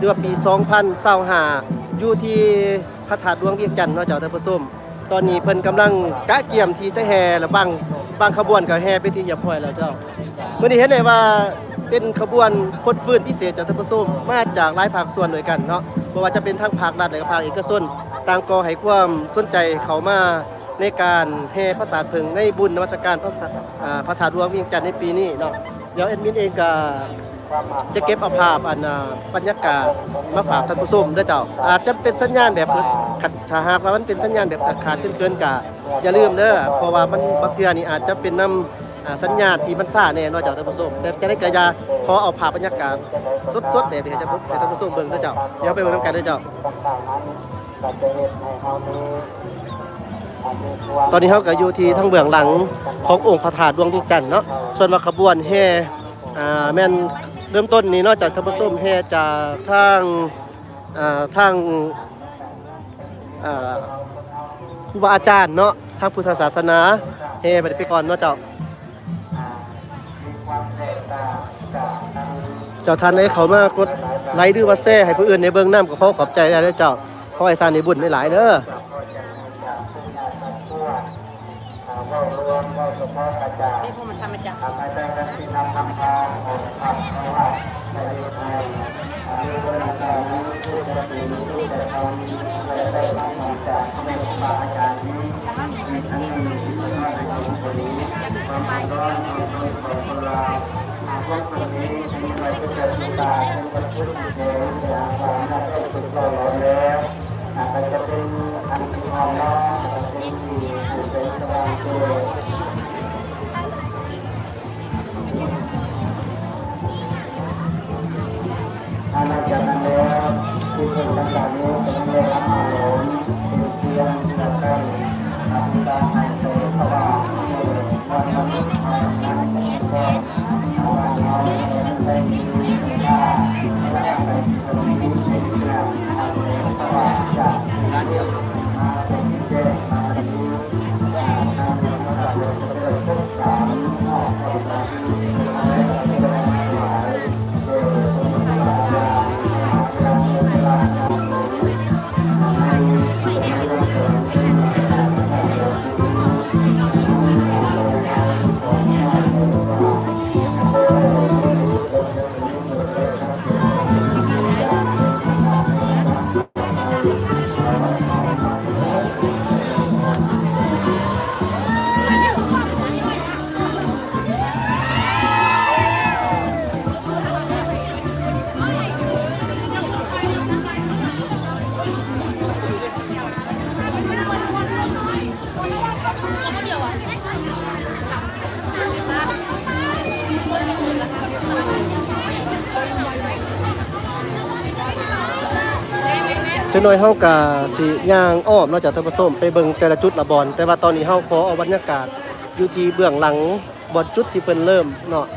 ຫຼືວ່າປີສອງພັນຊາວຫ້າ ຢູ່ທີ່ພະທາດຫຼວງວຽງຈັນເນາະເຈົ້າທ່ານຜູ້ຊົມ. ຕອນນີ້ເພິ່ນກຳລັງກະກຽມທີ່ຈະແຫ່ ແລະບາງ ບາງຂະບວນກໍແຫ່ເປັນທີ່ຮຽບຮ້ອຍແລ້ວເຈົ້າ. ມື້ນີ້ເຫັນໄດ້ວ່າເປັນຂະບວນຟົດຟື້ນພິເສດເຈົ້າທ່ານຜູ້ຊົມ ມາຈາກຫຼາຍພາກສ່ວນດ້ວຍກັນເນາະ, ບໍ່ວ່າຈະເປັນທັງພາກລັດ ແລະກໍພາກເອກະຊົນ ຕ່າງກໍໃຫ້ຄວາມສົນໃຈເຂົ້າມາ ໃນການແຫ່ປະສາດເຜິ້ງໃນບຸນນະມັດສະການພະ ອາ ພະທາດຫຼວງວຽງຈັນໃນປີນີ້ເນາະ. ດຽວແອດມິນເອງກະຈະເກັບເອົາພາບ ອັນ ອາ ບັນຍາກາດມາຝາກທ່ານຜູ້ຊົມເດີເຈົ້າ. ອາດຈະເປັນສັນຍານແບບ ຄັນ ຖ້າຫາກວ່າມັນເປັນສັນຍານແບບຂາດໆເຂີນໆ ກະຢ່າລືມເດີ, ເພາະວ່າມັນ ບາງເທື່ອນີ້ອາດຈະເປັນນຳ ອາ ສັນຍານທີ່ມັນຊ້າແດ່ເນາະເຈົ້າທ່ານຜູ້ຊົມ. ແຕ່ຈັ່ງໃດກະຢ່າ ຂໍເອົາພາບບັນຍາກາດສົດໆແດ່ໃຫ້ທ່ານ ໃຫ້ທ່ານຜູ້ຊົມເບິ່ງເດີເຈົ້າ. ດຽວໄປເບິ່ງນຳກັນເດີເຈົ້າ. ຕອນນີ້ເຮົາກໍຢູ່ທີ່ທາງເບື້ອງຫຼັງຂອງອົງພະທາດຫຼວງວຽງຈັນເນາະ. ສ່ວນວ່າຂະບວນແຫ່ ອາ ແມ່ນເລີ່ມຕົ້ນນີ້ເນາະ ຈາກທ່ານຜູ້ຊົມ ແຫ່ຈາກທາງ ອາ ທາງ ອາ ຄູບາອາຈານເນາະ ທາງພຸດທະສາສະໜາ ແຫ່ໄປ ໄປກ່ອນເນາະເຈົ້າ. ເຈົ້າ ທ່ານໃດເຂົ້າມາກົດໄລ ຫຼືວ່າແຊໃຫ້ຜູ້ອື່ນໄດ້ເບິ່ງນຳ ກໍຂໍຂອບໃຈຫຼາຍເດີເຈົ້າ. ຂໍໃຫ້ທ່ານໄດ້ບຸນຫຼາຍໆເດີ. ອາ ນອກຈາກນັ້ນແລ້ວ ທີ່ເພິ່ນຕ່າງໆນີ້ກໍຍັງໄດ້ຮັບອາໂຫນເປັນພຽງແຕ່ການອະທິຖານໃຫ້ແກ່ພະວ່າ ເອີ ວັນມະນຸດເຮົານັ້ນກໍ ເຮົາຍັງໄດ້ມີເວລາ ແລະ ໄປເປັນເປັນພະວ່າຈາກ ຈັກໜ້ອຍເຮົາກະຊິຍ່າງອ້ອມເນາະ ຈາກທ່ານຜູ້ຊົມ ໄປເບິ່ງແຕ່ລະຈຸດລະບ່ອນ, ແຕ່ວ່າຕອນນີ້ເຮົາຂໍເອົາບັນຍາກາດຢູ່ທີ່ເບື້ອງຫຼັງບ່ອນຈຸດທີ່ເພິ່ນເລີ່ມເນາະ. ເ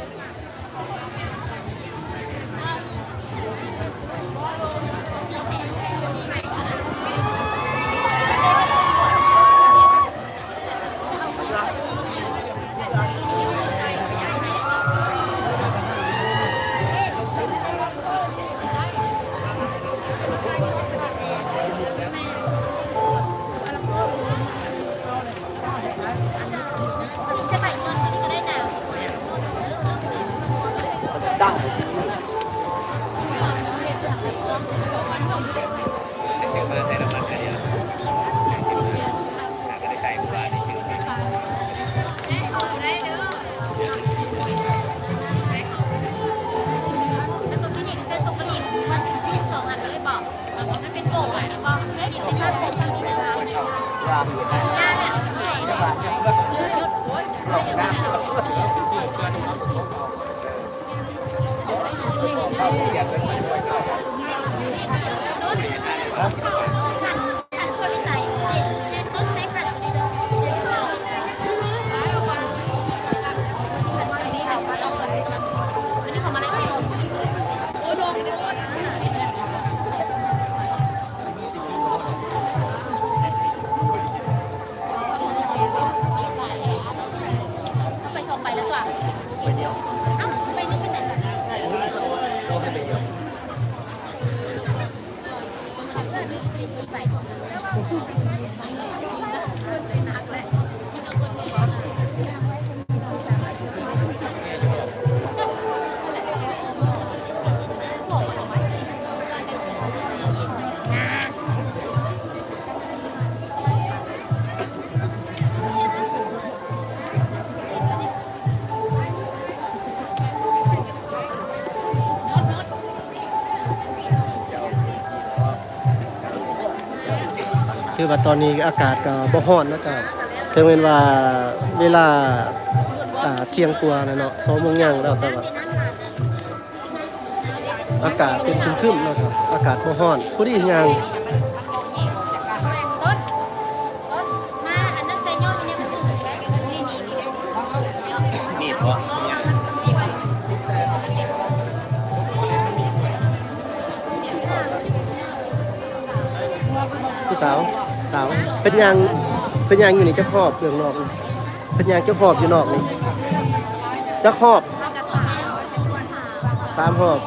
ຖືວ່າຕອນນີ້ອາກາດກໍບໍ່ຮ້ອນເນາະເຈົ້າ ເຖິງແມ່ນວ່າເວລາ ອ່າ ທ່ຽງກວ່າແລ້ວເນາະ ສອງໂມງຫຍັງແລ້ວ ແຕ່ວ່າ ອາກາດເປັນຄຶ້ມໆເນາະ ອາກາດບໍ່ຮ້ອນ ພໍດີຍ່າງ ມີບໍ່? ຜູ້ສາວ ສາວ ເພິ່ນຍ່າງ ເພິ່ນຍ່າງຢູ່ນີ້ຈັກຮອບ ເບື້ອງນອກ ເພິ່ນຍ່າງຈັກຮອບຢູ່ນອກນີ້ ຈັກຮອບ? ໜ້າຈະສາມ ສາມຮອບ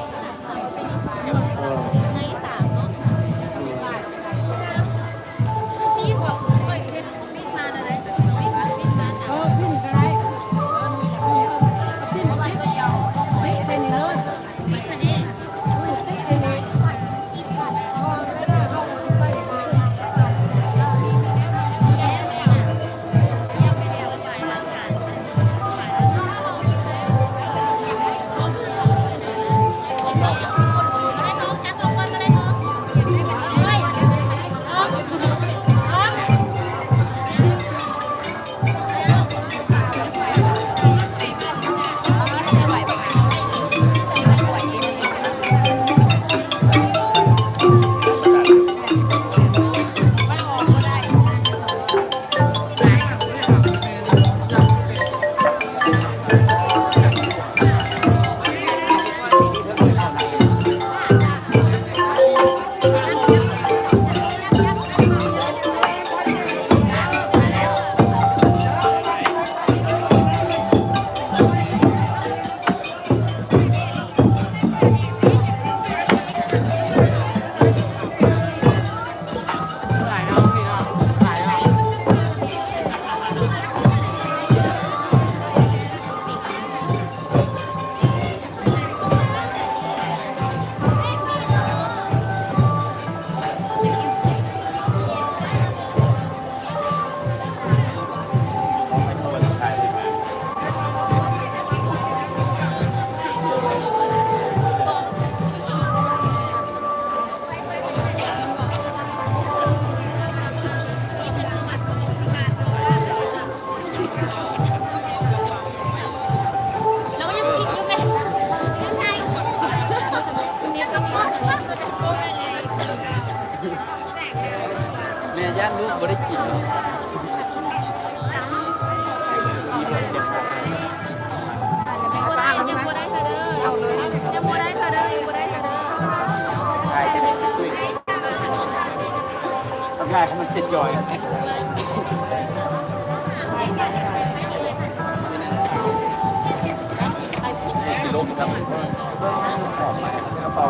ໃນສາມເນາະ ສາມ ເອີ ປິ່ນກໍໄດ້ ເອີ ປິ່ນ ປິ່ນ ປິ່ນໃສ່ນີ້ເລີຍ.ແມ່ຢ້ານລູກບໍ່ໄດ້ກິນເນາະ. ຍັງບໍ່ໄດ້ ຍັງບໍ່ໄດ້ເທື່ອເດີ ຍັງບໍ່ໄດ້ເທື່ອເດີ ຍັງບໍ່ໄດ້ເທື່ອເດີ. ທຳງານໃຫ້ມັນຈອຍໆ ຊິລົງຊ້ຳ ກະເປົາ.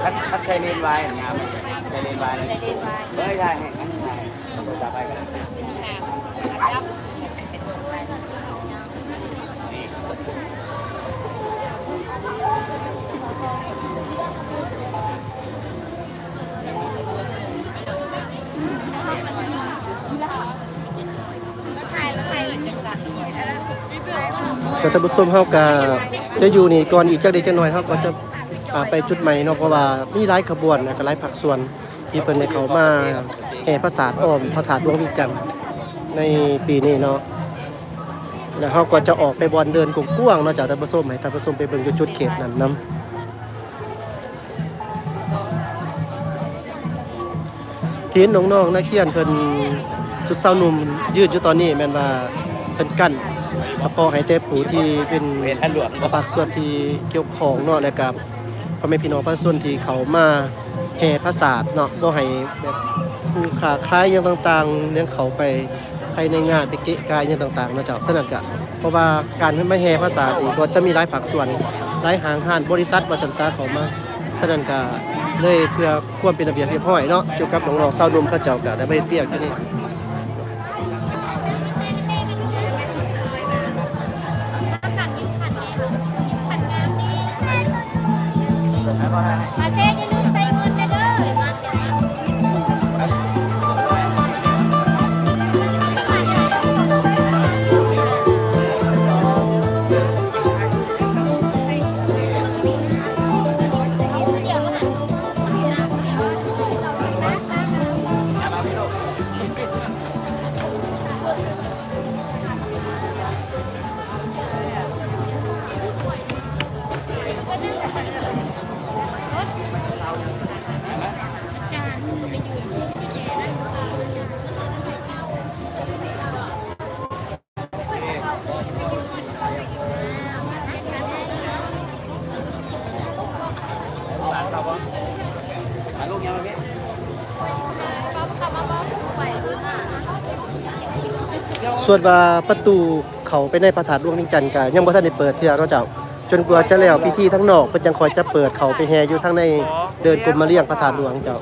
ຄັນ ຄັນໃສ່ເລນວາຍງາມ. ໄດ້ເລີຍບາຍ ໄດ້ເລີຍບາຍ ເອີ ໄດ້ ໃຫ້ ໃຫ້ ໃຫ້ ໄປກັນ ເຈົ້າ ທ່ານຜູ້ຊົມ ເຮົາກະຈະຢູ່ນີ້ກ່ອນ ອີກຈັກເລັກຈັກນ້ອຍເຮົາກໍຈະ ອ່າ ໄປຈຸດໃໝ່ເນາະ ເພາະວ່າມີຫຼາຍຂະບວນ ແລ້ວກໍຫຼາຍພາກສ່ວນທີ່ເພິ່ນໄດ້ເຂົ້າມາແຫ່ພາສາດອ້ອມພະທາດຫຼວງວຽງຈັນໃນປີນີ້ເນາະ. ແລ້ວເຮົາກໍຈະອອກໄປບ່ອນເດີ່ນກວ້າງໆເນາະ ເຈົ້າ ທ່ານຜູ້ຊົມ ໃຫ້ທ່ານຜູ້ຊົມໄປເບິ່ງຢູ່ຈຸດເຂດນັ້ນນຳ. ທີ່ເຫັນນ້ອງໆນັກຮຽນເພິ່ນຊຸດຊາວໜຸ່ມຢືນຢູ່ຕອນນີ້ ແມ່ນວ່າເພິ່ນກັ້ນສະເພາະໃຫ້ແຕ່ຜູ້ທີ່ເປັນພາກສ່ວນທີ່ກ່ຽວຂ້ອງເນາະ ແລະກະພໍ່ແມ່ພີ່ນ້ອງປະຊາຊົນທີ່ເຂົ້າມາແຫ່ພາສາດເນາະ ບໍ່ໃຫ້ແບບຜູ້ຄ້າຂາຍຫຍັງຕ່າງໆຍັງເຂົ້າໄປ ພາຍໃນງານ ໄປເກະກະຫຍັງຕ່າງໆເນາະເຈົ້າ. ສະນັ້ນກະ ເພາະວ່າການມາແຫ່ພາສາດນີ້ກໍຈະມີຫຼາຍພາກສ່ວນ ຫຼາຍຫ້າງຮ້ານ ບໍລິສັດວ່າຊັ້ນຊະ ເຂົ້າມາ. ສະນັ້ນກະເລີຍເພື່ອຄວາມເປັນລະບຽບຮຽບຮ້ອຍເນາະ ກ່ຽວກັບນ້ອງໆຊາວໜຸ່ມເຂົາເຈົ້າກະໄດ້ມາເຮັດວຽກຢູ່ນີ້. ມາເຊ ຢ່າລືມໃສ່ເງິນແດ່ເດີ. ສ່ວນວ່າປະຕູເຂົ້າໄປໃນພະທາດຫຼວງວຽງຈັນກະຍັງບໍ່ທັນໄດ້ເປີດເທື່ອເນາະເຈົ້າ. ຈົນກວ່າຈະແລ້ວພິທີທາງນອກ ເພິ່ນຈັ່ງຄ່ອຍຈະເປີດເຂົ້າໄປແຫ່ຢູ່ທາງໃນເດີ່ນກົມມະລຽງພະທາດຫຼວງເຈົ້າ.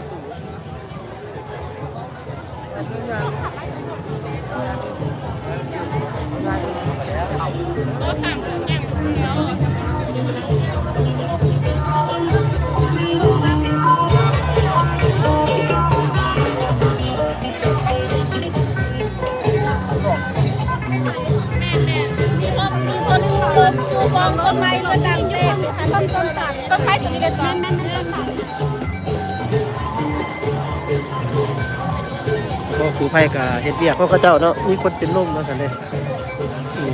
ສະເພາະກູ້ໄພກໍເຮັດວຽກຂອງເຂົາເຈົ້າເນາະ ມີຄົນເປັນລົມວ່າຊັ້ນເດ້. ອືມ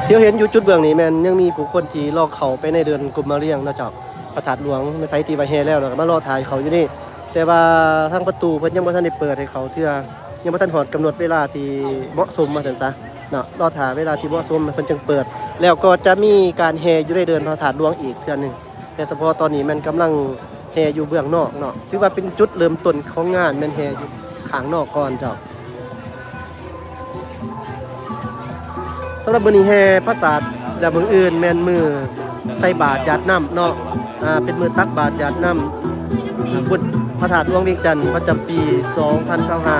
ທີ່ເຮົາເຫັນຢູ່ຈຸດເບື້ອງນີ້ແມ່ນຍັງມີຜູ້ຄົນທີ່ລໍເຂົ້າໄປໃນເດີ່ນກົມມະລຽງເນາະເຈົ້າ. ພະທາດຫຼວງ ແມ່ນໃຜທີ່ວ່າແຫ່ແລ້ວ ແລ້ວກໍມາລໍຖ້າເຂົ້າຢູ່ນີ້ ແຕ່ວ່າທາງປະຕູເພິ່ນຍັງບໍ່ທັນໄດ້ເປີດໃຫ້ເຂົ້າເທື່ອ ຍັງບໍ່ທັນຮອດກຳນົດເວລາທີ່ເໝາະສົມວ່າຊັ້ນຊະເນາະ ລໍຖ້າເວລາທີ່ເໝາະສົມເພິ່ນຈຶ່ງເປີດ. ແລ້ວກໍຈະມີການແຫ່ຢູ່ໃນເດີ່ນພະທາດຫຼວງອີກເທື່ອໜຶ່ງ ແຕ່ສະເພາະຕອນນີ້ແມ່ນກຳລັງແຫ່ຢູ່ເບື້ອງນອກເນາະ ຖືວ່າເປັນຈຸດເລີ່ມຕົ້ນຂອງງານ ແມ່ນແຫ່ຢູ່ຂ້າງນອກກ່ອນເຈົ້າ. ສຳລັບມື້ນີ້ແຫ່ພາສາດ ແລະ ມື້ອື່ນແມ່ນມື້ໃສ່ບາດຢາດນ້ຳເນາະ ອ່າ ເປັນມື້ຕັກບາດຢາດນ້ຳ ອ່າ ບຸນພະທາດຫຼວງວຽງຈັນ ປະຈຳປີສອງພັນຊາວຫ້າ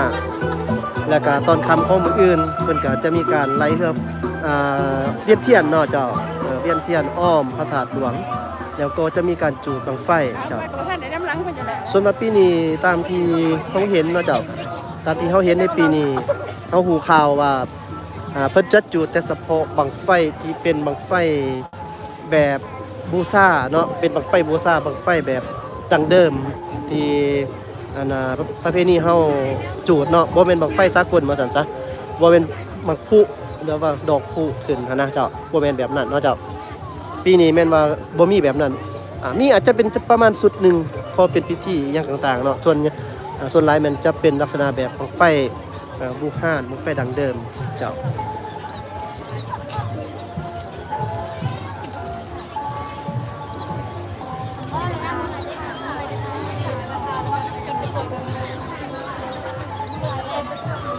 ແລ້ວກະຕອນຄ່ຳຂອງມື້ອື່ນ ເພິ່ນກະຈະມີການໄລ່ເຮືອ ອ່າ ວຽນທຽນເນາະເຈົ້າ ເອີ ວຽນທຽນອ້ອມພະທາດຫຼວງ ແລ້ວກໍຈະມີການຈູດບັ້ງໄຟເຈົ້າ. ສ່ວນວ່າປີນີ້ຕາມທີ່ເຮົາເຫັນເນາະເຈົ້າ ຕາມທີ່ເຮົາເຫັນໃນປີນີ້ ເຮົາຮູ້ຂ່າວວ່າ ອ່າ ເພິ່ນຈະຈູດແຕ່ສະເພາະບັ້ງໄຟທີ່ເປັນບັ້ງໄຟແບບບູຊາເນາະ ເປັນບັ້ງໄຟບູຊາ ບັ້ງໄຟແບບດັ້ງເດີມທີ່ ອັນນ່າ ປະເພນີເຮົາຈູດເນາະ ບໍ່ແມ່ນບັ້ງໄຟສາກົນວ່າຊັ້ນຊະ ບໍ່ແມ່ນໝາກພຸ ຫຼືວ່າດອກພຸຂຶ້ນຫັ້ນນະເຈົ້າ ບໍ່ແມ່ນແບບນັ້ນເນາະເຈົ້າ. ປີນີ້ແມ່ນວ່າບໍ່ມີແບບນັ້ນ ອ່າ ມີອາດຈະເປັນປະມານຊຸດໜຶ່ງ ພໍເປັນພິທີຫຍັງຕ່າງໆເນາະ ສ່ວນ ອ່າ ສ່ວນຫຼາຍແມ່ນຈະເປັນລັກສະນະແບບບັ້ງໄຟ ເອີ ບູຮານ ບັ້ງໄຟດັ້ງເດີມເຈົ້າ. ສະ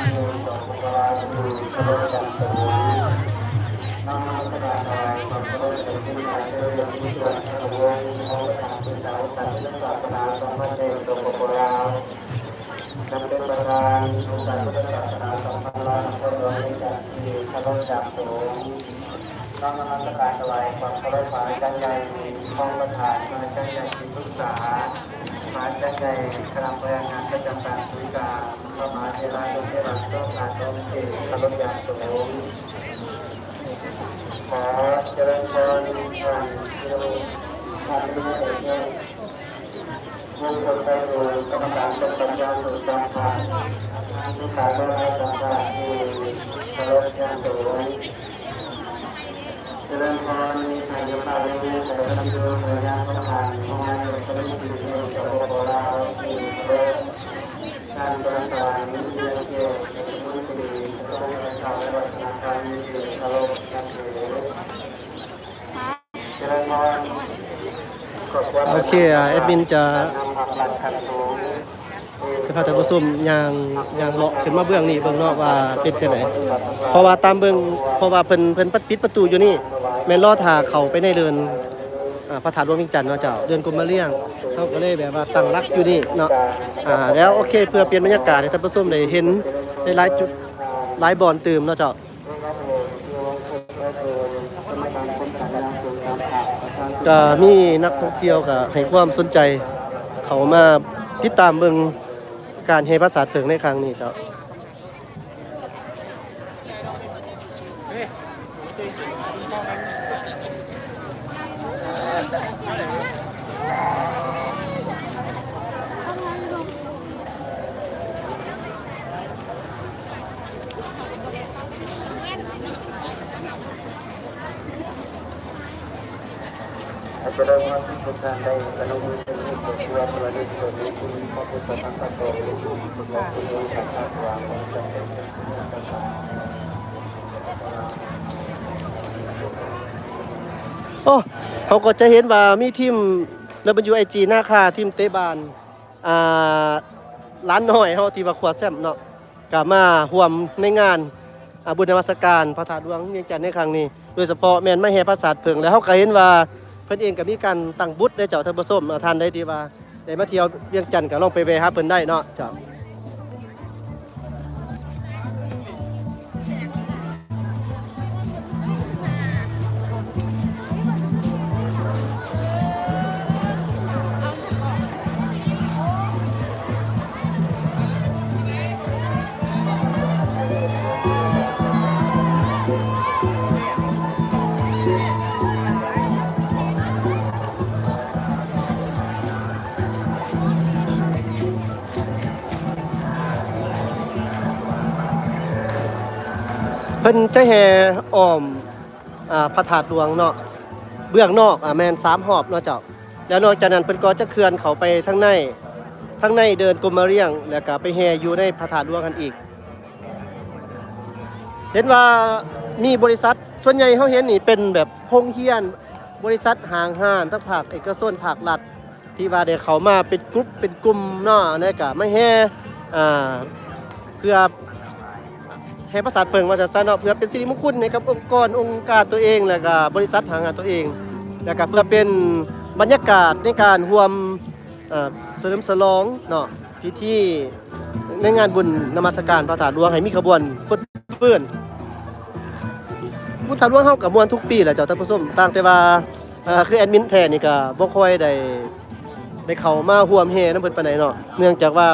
ທີ່ສປປລາວ ທີ່ເຄົາລົບຢ່າງສູງ. ນ້ອມນະມັດສະການຖວາຍຄວາມເຄົາລົບ ເປັນທີ່ນາຍເຈີ ຜູ້ຕວດພະວົງ ຂອງພະທານຜູ້ເຈົ້າ ການເປັນສາສະໜາສຳພັນແຫ່ງ ສປປລາວ. ນຳເປັນປະທານອົງການພຸດທະສາສະໜາສຳພັນລາວນະຄອນຫຼວງວຽງຈັນ ທີ່ເຄົາລົບຢ່າງສູງ. ນ້ອມນະມັດສະການຖວາຍຄວາມເຄົາລົບພະອາຈານໃຫຍ່ຮອງປະທານ ພະອາຈານໃຫຍ່ທີ່ປຶກສາ ພະອາຈານໃຫຍ່ຄະນະບໍລິຫານງານປະຈຳການສູນກາງ ພະມະຫາເຖລານຸເຖລະ ສອງພັນອົງ ທີ່ເຄົາລົບຢ່າງສູງ. ຂໍຈະເລີນພອນທ່ານ ມຸງຄົນໄປສູ່ກຳມະການປົກປັກຍາມສູນກາງພັກ ທີ່ຂາດບໍ່ໄດ້ສຳພາດທີ່ເຄົາລົບຢ່າງສູງ. ຈະເລີນພອນ ທ່ານເຈົ້າພາບ ແລະ ແຂກຜູ້ມີເກີດຍາຂອງທ່ານ ຮອງນາຍົກລັດຖະມົນຕີ ສປປ ລາວ ທີ່ເຄົາລົບ, ທ່ານ ສອນສານ ວຽງເກດ ລັດຖະມົນຕີກະຊວງການຄ້າ ແລະ ວັດທະນະທຳ ທີ່ເຄົາລົບນັບຖື. ໂອເຄ ອາ ແອດມິນຈະ ຈະພາທ່ານຜູ້ຊົມຍ່າງ ຍ່າງເລາະຂຶ້ນມາເບື້ອງນີ້ເບິ່ງເນາະວ່າເປັນຈັ່ງໃດ ເພາະວ່າຕາມເບິ່ງ ເພາະວ່າເພິ່ນ ເພິ່ນປິດປະຕູຢູ່ນີ້ ແມ່ນລໍຖ້າເຂົ້າໄປໃນເດີ່ນ ອາ ພະທາດຫຼວງວຽງຈັນເນາະເຈົ້າ ເດີ່ນກົມມະລຽງ ເຮົາກໍເລີຍແບບວ່າຕັ້ງຫຼັກຢູ່ນີ້ເນາະ ອາ ແລ້ວໂອເຄ ເພື່ອປ່ຽນບັນຍາກາດໃຫ້ທ່ານຜູ້ຊົມໄດ້ເຫັນໃນຫຼາຍຈຸດ ຫຼາຍບ່ອນຕື່ມເນາະເຈົ້າ. ກະມີນັກທ່ອງທ່ຽວກະໃຫ້ຄວາມສົນໃຈເຂົ້າມາຕິດຕາມເບິ່ງການແຫ່ປາສາດເຜິ້ງໃນຄັ້ງນີ້ເຈົ້າ. ອາດຈະໄດ້ມອບໃຫ້ທຸກທ່ານໄດ້ປະນົມມືຂຶ້ນເພື່ອລະລຶກເຖິງຄຸນພະພຸດທະພະສົງ ແລະ ຄຸນອົງພະທາດຫວາງ ຂອງສັກສິດສັກຖາ. ໂອ້ ເຮົາກໍຈະເຫັນວ່າມີທີມ WIG ນາຄາ ທີມເຕະບານ ອ່າ ຫຼານນ້ອຍເຮົາທີ່ວ່າຄວ້າແຊ້ມເນາະ ກໍມາຮ່ວມໃນງານ ອ່າ ບຸນນະມັດສະການພະທາດຫຼວງວຽງຈັນໃນຄັ້ງນີ້ ໂດຍສະເພາະແມ່ນມາແຫ່ປາສາດເຜິ້ງ ແລ້ວເຮົາກໍເຫັນວ່າເພິ່ນເອງກໍມີການຕັ້ງບຸດເດ້ເຈົ້າທ່ານຜູ້ຊົມ ທ່ານໃດທີ່ວ່າ ໄດ້ມາທ່ຽວວຽງຈັນກໍລອງໄປແວ່ຫາເພິ່ນໄດ້ເນາະເຈົ້າ. ເພິ່ນຈະແຫ່ອ້ອມ ອ່າ ພະທາດຫຼວງເນາະ ເບື້ອງນອກ ອ່າ ແມ່ນສາມຮອບເນາະເຈົ້າ. ແລ້ວນອກຈາກນັ້ນເພິ່ນກໍຈະເຄື່ອນເຂົ້າໄປທາງໃນ ທາງໃນເດີ່ນກົມມະລຽງ ແລ້ວກໍໄປແຫ່ຢູ່ໃນພະທາດຫຼວງຫັ້ນອີກ. ເຫັນວ່າມີບໍລິສັດ ສ່ວນໃຫຍ່ເຮົາເຫັນນີ້ເປັນແບບໂຮງຮຽນ ບໍລິສັດຫ້າງຮ້ານ ທັງພາກເອກະຊົນ ພາກລັດ ທີ່ວ່າໄດ້ເຂົ້າມາເປັນກຸ່ມເປັນກຸ່ມເນາະ ແລ້ວກໍມາແຫ່ ອ່າ ເພື່ອ ແຫ່ປາສາດເຜິ້ງວ່າຊັ້ນຊະເນາະ ເພື່ອເປັນສິລິມຸງຄຸນໃຫ້ກັບອົງກອນອົງການຕົວເອງ ແລ້ວກໍບໍລິສັດຫ້າງຮ້ານຕົວເອງ ແລ້ວກໍເພື່ອເປັນບັນຍາກາດໃນການຮ່ວມ ເອີ ສະເຫຼີມສະຫຼອງເນາະ ພິທີໃນງານບຸນນະມັດສະການພະທາດຫຼວງ ໃຫ້ມີຂະບວນຟົດຟື້ນ. ບຸນທາດຫຼວງເຮົາກໍມ່ວນທຸກປີແຫຼະເຈົ້າທ່ານຜູ້ຊົມ ຕ່າງແຕ່ວ່າ ເອີ ຄືແອດມິນແທ້ນີ້ກໍບໍ່ຄ່ອຍໄດ້ ໄດ້ເຂົ້າມາຮ່ວມແຫ່ນຳເພິ່ນປານໃດເນາະ ເນື່ອງຈາກວ່າ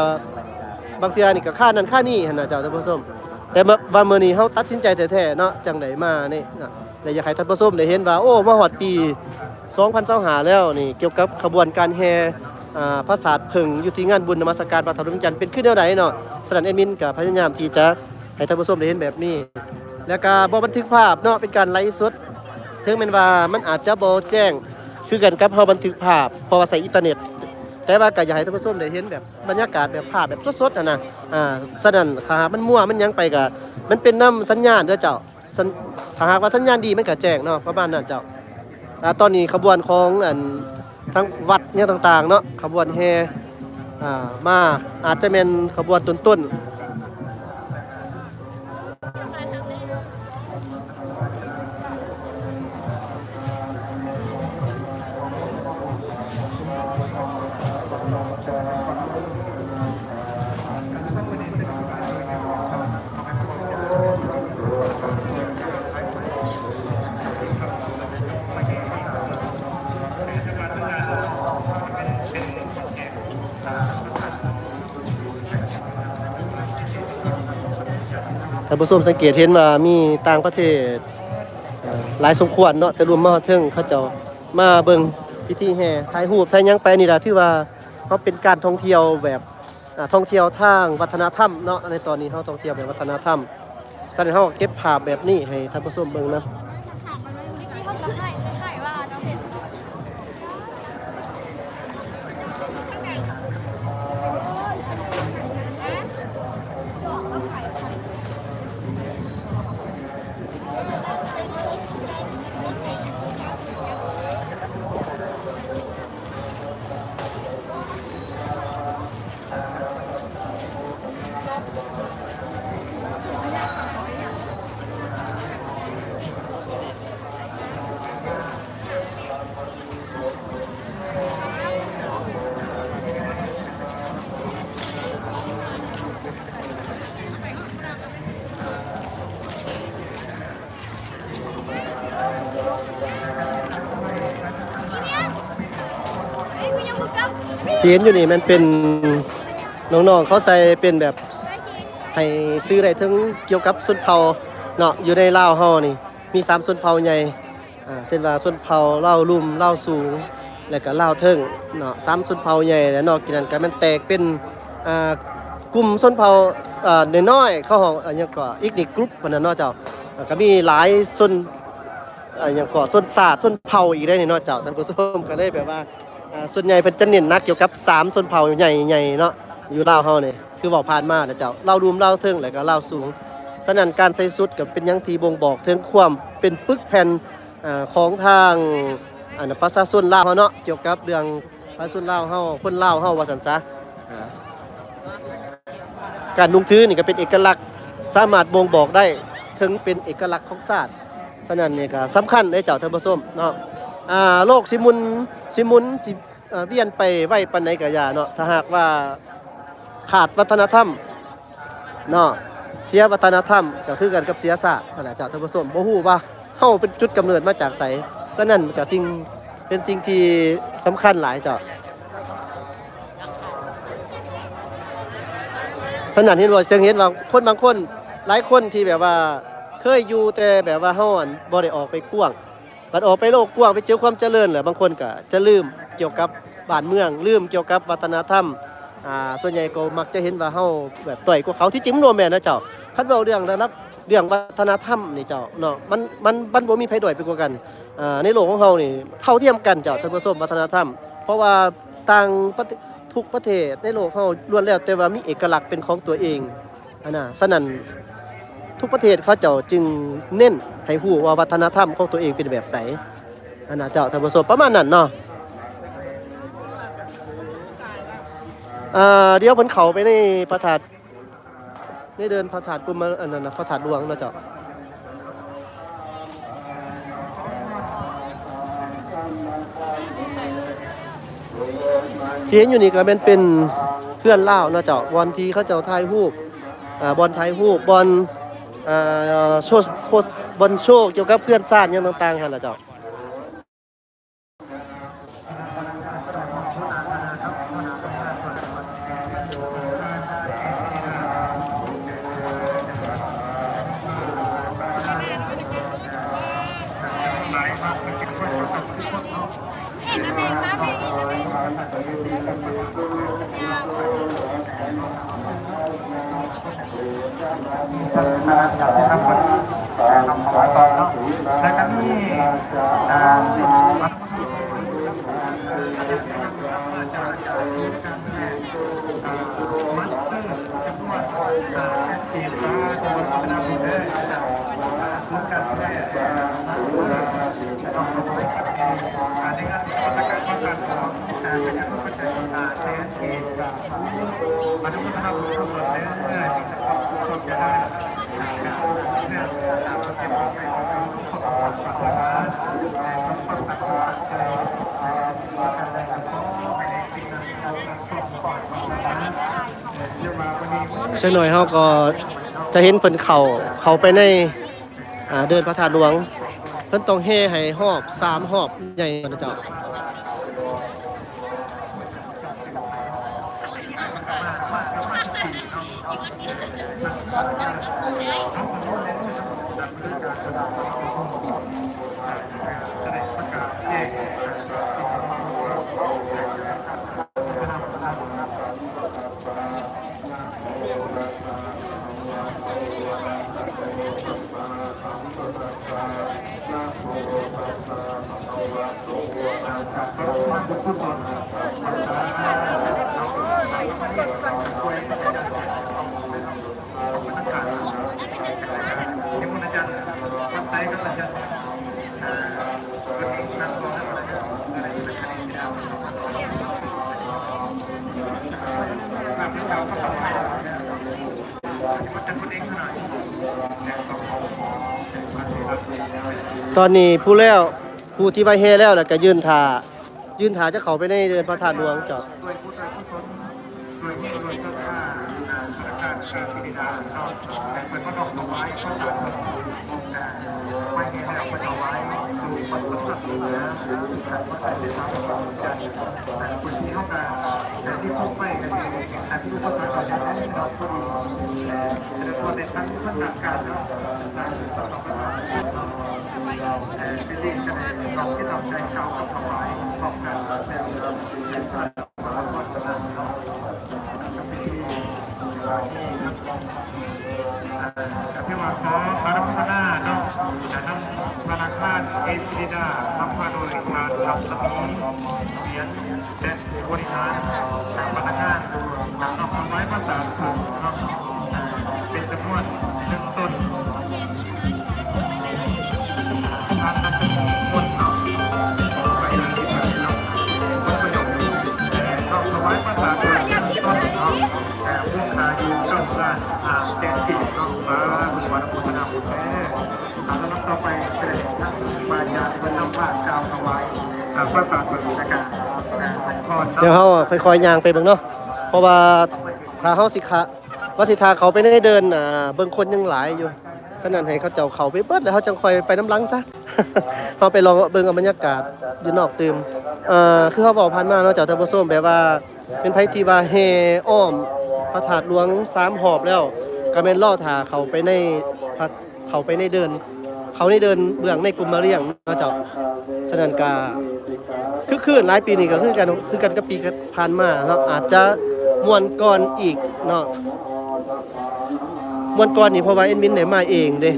ບາງເທື່ອນີ້ກໍຄານັ້ນຄານີ້ຫັ້ນນະເຈົ້າທ່ານຜູ້ຊົມ. ແຕ່ວ່າ ວ່າມື້ນີ້ເຮົາຕັດສິນໃຈແທ້ໆເນາະ ຈັ່ງໄດ້ມານີ້ເນາະ ແລະ ຢາກໃຫ້ທ່ານຜູ້ຊົມໄດ້ເຫັນວ່າ ໂອ້ ມາຮອດປີສອງພັນຊາວຫ້າແລ້ວນີ້ ກ່ຽວກັບຂະບວນການແຫ່ ອ່າ ປາສາດເຜິ້ງ ຢູ່ທີ່ງານບຸນນະມັດສະການພະທາດຫຼວງວຽງຈັນ ເປັນຄືແນວໃດເນາະ. ສະນັ້ນແອດມິນກໍພະຍາຍາມທີ່ຈະໃຫ້ທ່ານຜູ້ຊົມໄດ້ເຫັນແບບນີ້ ແລ້ວກໍບໍ່ບັນທຶກພາບເນາະ ເປັນການໄລສົດ ເຖິງແມ່ນວ່າມັນອາດຈະບໍ່ແຈ້ງຄືກັນກັບເຮົາບັນທຶກພາບ ເພາະວ່າໃຊ້ອິນເຕີເນັດ ແຕ່ວ່າກໍຢາກໃຫ້ທ່ານຜູ້ຊົມໄດ້ເຫັນແບບບັນຍາກາດແບບພາບແບບສົດໆຫັ້ນນະ. ອ່າ ສະນັ້ນຖ້າຫາກມັນມົວມັນຫຍັງໄປກໍ ມັນເປັນນຳສັນຍານເດີເຈົ້າ. ສັນ ຖ້າຫາກວ່າສັນຍານດີມັນກໍແຈ້ງເນາະ ປະມານນັ້ນເຈົ້າ. ອ່າ ຕອນນີ້ຂະບວນຂອງ ອັນ ທາງວັດຫຍັງຕ່າງໆເນາະ ຂະບວນແຫ່ ອ່າ ມາ ອາດຈະແມ່ນຂະບວນຕົ້ນໆ. ທ່ານຜູ້ຊົມສັງເກດເຫັນວ່າມີຕ່າງປະເທດ ເອີ ຫຼາຍສົມຄວນເນາະ ແຕ່ລວມມາຮອດເທິງ ເຂົາເຈົ້າມາເບິ່ງພິທີແຫ່ ຖ່າຍຮູບ ຖ່າຍຫຍັງໄປ ນີ້ລະຖືວ່າເຮົາເປັນການທ່ອງທ່ຽວແບບ ອ່າ ທ່ອງທ່ຽວທາງວັດທະນະທຳເນາະ ໃນຕອນນີ້ເຮົາທ່ອງທ່ຽວແບບວັດທະນະທຳ ສະນັ້ນເຮົາກໍເກັບພາບແບບນີ້ໃຫ້ທ່ານຜູ້ຊົມເບິ່ງນຳ. ທີ່ເຫັນຢູ່ນີ້ແມ່ນເປັນ ນ້ອງໆເຂົາໃສ່ເປັນແບບ ໃຫ້ສື່ໄດ້ເຖິງກ່ຽວກັບຊົນເຜົ່າເນາະ ຢູ່ໃນລາວເຮົານີ້ມີສາມຊົນເຜົ່າໃຫຍ່ ອ່າ ເຊັ່ນວ່າຊົນເຜົ່າລາວລຸ່ມ ລາວສູງ ແລະກະລາວເທິງເນາະ ສາມຊົນເຜົ່າໃຫຍ່ ແລະນອກຈາກນັ້ນກະແມ່ນແຕກເປັນ ອ່າ ກຸ່ມຊົນເຜົ່າ ອ່າ ນ້ອຍໆ ເຂົາຮ້ອງ ອ່າ ຫຍັງເກາະ ເອດນິກກຣຸບ ຫັ້ນນະເນາະເຈົ້າ ແລ້ວກະມີຫຼາຍຊົນ ອ່າ ຫຍັງເກາະ ຊົນຊາດ ຊົນເຜົ່າອີກໄດ໋ນີ້ເນາະເຈົ້າ ທ່ານຜູ້ຊົມ ກະເລີຍແບບວ່າ ອ່າ ສ່ວນໃຫຍ່ເພິ່ນຈະເນັ້ນໜັກກ່ຽວກັບສາມຊົນເຜົ່າໃຫຍ່ໆເນາະ ຢູ່ລາວເຮົານີ້ ຄືເວົ້າຜ່ານມານະເຈົ້າ ລາວລຸ່ມ ລາວເທິງ ແລະກະລາວສູງ ສະນັ້ນການໃສ່ຊຸດກະເປັນຫຍັງທີ່ບົ່ງບອກເຖິງຄວາມເປັນປຶກແຜ່ນ ອ່າ ຂອງທາງ ອັນ ປະຊາຊົນລາວເຮົາເນາະ ກ່ຽວກັບເລື່ອງປະຊາຊົນລາວເຮົາ ຄົນລາວເຮົາວ່າຊັ້ນຊະ ອ່າ ການນຸ່ງຖືນີ້ກໍເປັນເອກະລັກ ສາມາດບົ່ງບອກໄດ້ເຖິງເປັນເອກະລັກຂອງຊາດ. ສະນັ້ນນີ້ກໍສຳຄັນເດ້ເຈົ້າທ່ານຜູ້ຊົມເນາະ ອ່າ ໂລກຊິໝຸນ ຊິໝຸນ ຊິ ເອີ່ ວຽນໄປໄວປານໃດກໍຢ່າເນາະ ຖ້າຫາກວ່າຂາດວັດທະນະທຳເນາະ ເສຍວັດທະນະທຳກໍຄືກັນກັບເສຍຊາດຫັ້ນແຫຼະເຈົ້າທ່ານຜູ້ຊົມ. ບໍ່ຮູ້ວ່າເຮົາເປັນຈຸດກຳເນີດມາຈາກໃສ, ສະນັ້ນກໍສິ່ງ ເປັນສິ່ງທີ່ສຳຄັນຫຼາຍເຈົ້າ. ສະນັ້ນເຫັນບໍ່ ຈຶ່ງເຫັນວ່າຄົນບາງຄົນ ຫຼາຍຄົນທີ່ແບບວ່າເຄີຍຢູ່ ແຕ່ແບບວ່າເຮົາ ອັນ ບໍ່ໄດ້ອອກໄປກວ້າງ ບັດອອກໄປໂລກກວ້າງ ໄປເຈີຄວາມຈະເລີນແລ້ວ ບາງຄົນກໍຈະລືມກ່ຽວກັບບ້ານເມືອງ ລືມກ່ຽວກັບວັດທະນະທຳ. ອ່າ ສ່ວນໃຫຍ່ກໍມັກຈະເຫັນວ່າເຮົາແບບດ້ອຍກວ່າເຂົາ ທີ່ຈິງມັນບໍ່ແມ່ນນະເຈົ້າ. ຄັນເວົ້າເລື່ອງລະດັບ ເລື່ອງວັດທະນະທຳນີ້ເຈົ້າເນາະ ມັນ ມັນ ມັນບໍ່ມີໃຜດ້ອຍໄປກວ່າກັນ. ອ່າ ໃນໂລກຂອງເຮົານີ້ເທົ່າທຽມກັນເຈົ້າທ່ານຜູ້ຊົມ ວັດທະນະທຳ ເພາະວ່າຕ່າງປະເທດ ທຸກປະເທດໃນໂລກເຮົາລ້ວນແລ້ວແຕ່ວ່າມີເອກະລັກເປັນຂອງຕົວເອງ. ຫັ້ນນະ ສະນັ້ນທຸກປະເທດເຂົາເຈົ້າຈຶ່ງເນັ້ນໃຫ້ຮູ້ວ່າວັດທະນະທຳຂອງຕົວເອງເປັນແບບໃດ ຫັ້ນນະເຈົ້າທ່ານຜູ້ຊົມ ປະມານນັ້ນເນາະ. ອ່າ ດຽວເພິ່ນເຂົ້າໄປໃນພະທາດ ໃນເດີ່ນພະທາດກຸມມາ ອັນນັ້ນນະ ພະທາດຫຼວງເນາະເຈົ້າ. ທີ່ເຫັນຢູ່ນີ້ກໍແມ່ນເປັນເຮືອນລາວເນາະເຈົ້າ ບ່ອນທີ່ເຂົາເຈົ້າຖ່າຍຮູບ ອ່າ ບ່ອນຖ່າຍຮູບ ບ່ອນ ອ່າ ໂຊ ໂຄ ບ່ອນໂຊກ່ຽວກັບເຮືອນຊານຫຍັງຕ່າງໆຫັ້ນລະເຈົ້າ. ແລ້ວກໍມີ ອ່າ ສັກໜ້ອຍເຮົາກໍຈະເຫັນເພິ່ນເຂົ້າ ເຂົ້າໄປໃນ ອ່າ ເດີ່ນພະທາດຫຼວງ ເພິ່ນຕ້ອງແຫ່ໃຫ້ຮອບສາມຮອບໃຫຍ່ນະເຈົ້າ. ຕອນນີ້ຜູ້ແລ້ວ ຜູ້ທີ່ໄຫວ້ແຫ່ແລ້ວ ແລ້ວກໍຢືນຖ້າ ຢືນຖ້າຈະເຂົ້າໄປໃນເດີ່ນພະທາດຫຼວງເຈົ້າ. ກໍຖືວ່າຂໍອາຣາທະນາເນາະ ຈາກທາງທະນາຄານເອຊີລີນາ ນຳພາໂດຍທ່ານ ລັດສະໝີ ສຽນ ແລະ ບໍລິຫານ ຈາກພະນັກງານ ນຳຖວາຍພະສາດຜູກເນາະ ເປັນຈຳນວນໜຶ່ງຕົນ. ທ່ານລັດສະໝີ ດຽວເຮົາຄ່ອຍໆຍ່າງໄປເບິ່ງເນາະ ເພາະວ່າຖ້າເຮົາຊິຂະ ວ່າຊິຖ້າເຂົ້າໄປໃນເດີ່ນ ອ່າ ເບິ່ງຄົນຍັງຫຼາຍຢູ່. ສະນັ້ນໃຫ້ເຂົາເຈົ້າເຂົ້າໄປເບິດ ແລ້ວເຮົາຈັ່ງຄ່ອຍໄປນຳຫຼັງຊະ. ເຮົາໄປລອງເບິ່ງເອົາບັນຍາກາດຢູ່ນອກຕື່ມ. ເອີ ຄືເຮົາເວົ້າຜ່ານມາເນາະເຈົ້າທ່ານຜູ້ຊົມ ແບບວ່າເປັນໃຜທີ່ວ່າແຫ່ອ້ອມພະທາດຫຼວງສາມຮອບແລ້ວ ກໍແມ່ນລໍຖ້າເຂົ້າໄປໃນພະ ເຂົ້າໄປໃນເດີ່ນ ເຂົ້າໃນເດີ່ນເບື້ອງໃນກົມມະລຽງເນາະເຈົ້າ. ສະນັ້ນກະຄຶກຄື້ນຫຼາຍ ປີນີ້ກໍຄືກັນ ຄືກັນກັບປີ ຜ່ານມາເນາະ ອາດຈະມ່ວນກ່ອນອີກເນາະ ມ່ວນກ່ອນນີ້ ເພາະວ່າແອດມິນໄດ້ມາເອງເດ້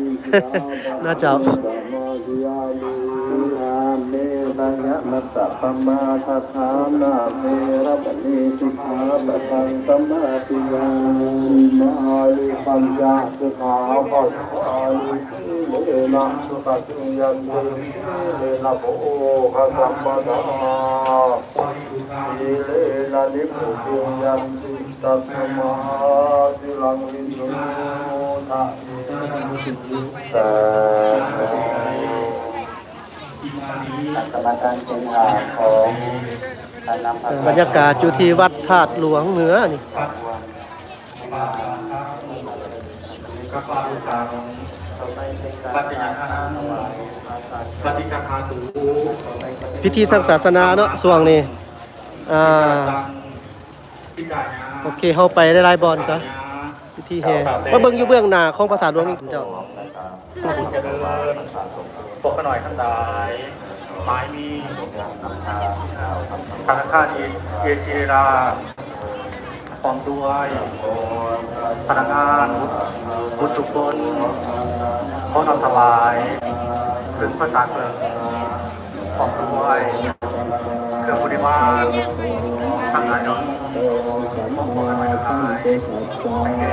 ນະເຈົ້າ. ເມ ສະຍະມະຕະ ປະມາທະຖານາ ເວລະມະນີ ສິກຂາປະທັງ ສະມາທິຍາມາມິ ປັນຍາ ສິກຂາປະທັງ ສະມາທິຍາມາມິ ຊີເລນະ ສຸຂະຕິ ຍັນຕິ ຊີເລນະ ໂພຄະ ສະມະດາ ຊີເລນະ ນິບພຸຕິ ຍັນຕິ ຕັດສະມາ ຊີລັງ ວິໂສທະ ສາທຸ. ກຳມະການເປັນຫາຂອງ ບັນຍາກາດຢູ່ທີ່ວັດທາດຫຼວງເໜືອນີ້. ພິທີທາງສາສະໜາເນາະ ຊ່ວງນີ້ ອ່າ ໂອເຄ ເຮົາໄປຫຼາຍໆບ່ອນຊະ ພິທີແຫ່ ມາເບິ່ງຢູ່ເບື້ອງໜ້າຂອງພະທາດຫຼວງນີ້ເຈົ້າ. ພວກຂ້ານ້ອຍທັງຫຼາຍ ໝາຍມີ ທະນາຄານເອເຊຍລາວ ພ້ອມດ້ວຍພະນັກງານ ບຸດທຸກຄົນ ຂໍນ້ອມຖວາຍເຄື່ອງພາສາເຄື່ອງ ພ້ອມດ້ວຍເຄື່ອງບໍລິວານທັງຫຼາຍເນາະ ຂໍພອນໄວ້ທັງຫຼາຍ ໃຫ້ແກ່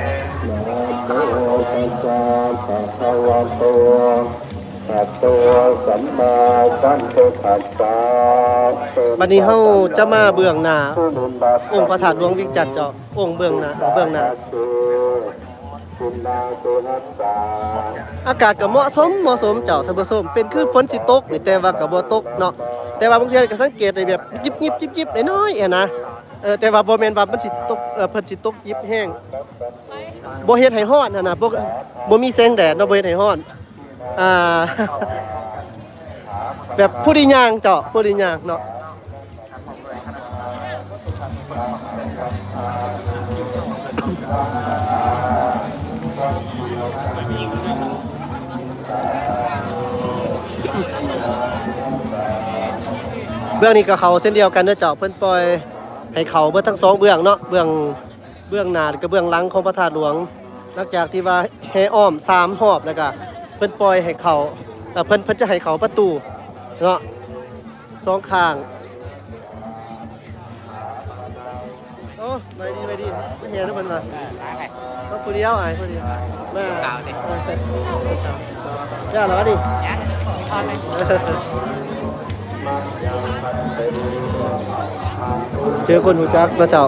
ນະໂມຕັດສະ ພະຄະວະໂຕ ອະລະຫະໂຕ ສຳມາສຳພຸດທັດສະ. ບັດນີ້ເຮົາຈະມາເບື້ອງໜ້າອົງພະທາດຫຼວງວຽງຈັນເຈົ້າ ອົງເບື້ອງໜ້າ ເບື້ອງໜ້າ. ອາກາດກໍເໝາະສົມ ເໝາະສົມເຈົ້າທ່ານຜູ້ຊົມ ເປັນຄືຝົນຊິຕົກນີ້ ແຕ່ວ່າກໍບໍ່ຕົກເນາະ ແຕ່ວ່າບາງເທື່ອກໍສັງເກດໄດ້ແບບຍິບໆໆ ໜ້ອຍໆ ຫັ້ນນະ. ເອີ ແຕ່ວ່າບໍ່ແມ່ນວ່າມັນຊິຕົກ ເອີ ເພິ່ນຊິຕົກຍິບແຮງ ບໍ່ເຮັດໃຫ້ຮ້ອນຫັ້ນນະ ບໍ່ ບໍ່ມີແສງແດດເນາະ ບໍ່ເຮັດໃຫ້ຮ້ອນ ອ່າ ແບບພໍດີຍ່າງເຈົ້າ ພໍດີຍ່າງເນາະ. ເບື້ອງນີ້ກໍເຂົ້າເຊັ່ນດຽວກັນເດີເຈົ້າ ເພິ່ນປ່ອຍໃຫ້ເຂົ້າເບິດທັງສອງເບື້ອງເນາະ ເບື້ອງ ເບື້ອງໜ້າ ແລະ ກໍເບື້ອງຫຼັງຂອງພະທາດຫຼວງ. ຫຼັງຈາກທີ່ວ່າແຫ່ອ້ອມສາມຮອບແລ້ວກໍເພິ່ນປ່ອຍໃຫ້ເຂົ້າ ເອີ ເພິ່ນ ເພິ່ນຈະໃຫ້ເຂົ້າປະຕູເນາະ ສອງຂ້າງ. ໂອ້ ໄວດີ ໄວດີ ມາແຫ່ນຳເພິ່ນວ່າ ເອີ ມາຜູ້ດຽວ ອ້າຍຜູ້ດຽວ ມາ ເອີ ເຈົ້າລະວະນີ້ ເຈີຄົນຮູ້ຈັກເນາະເຈົ້າ.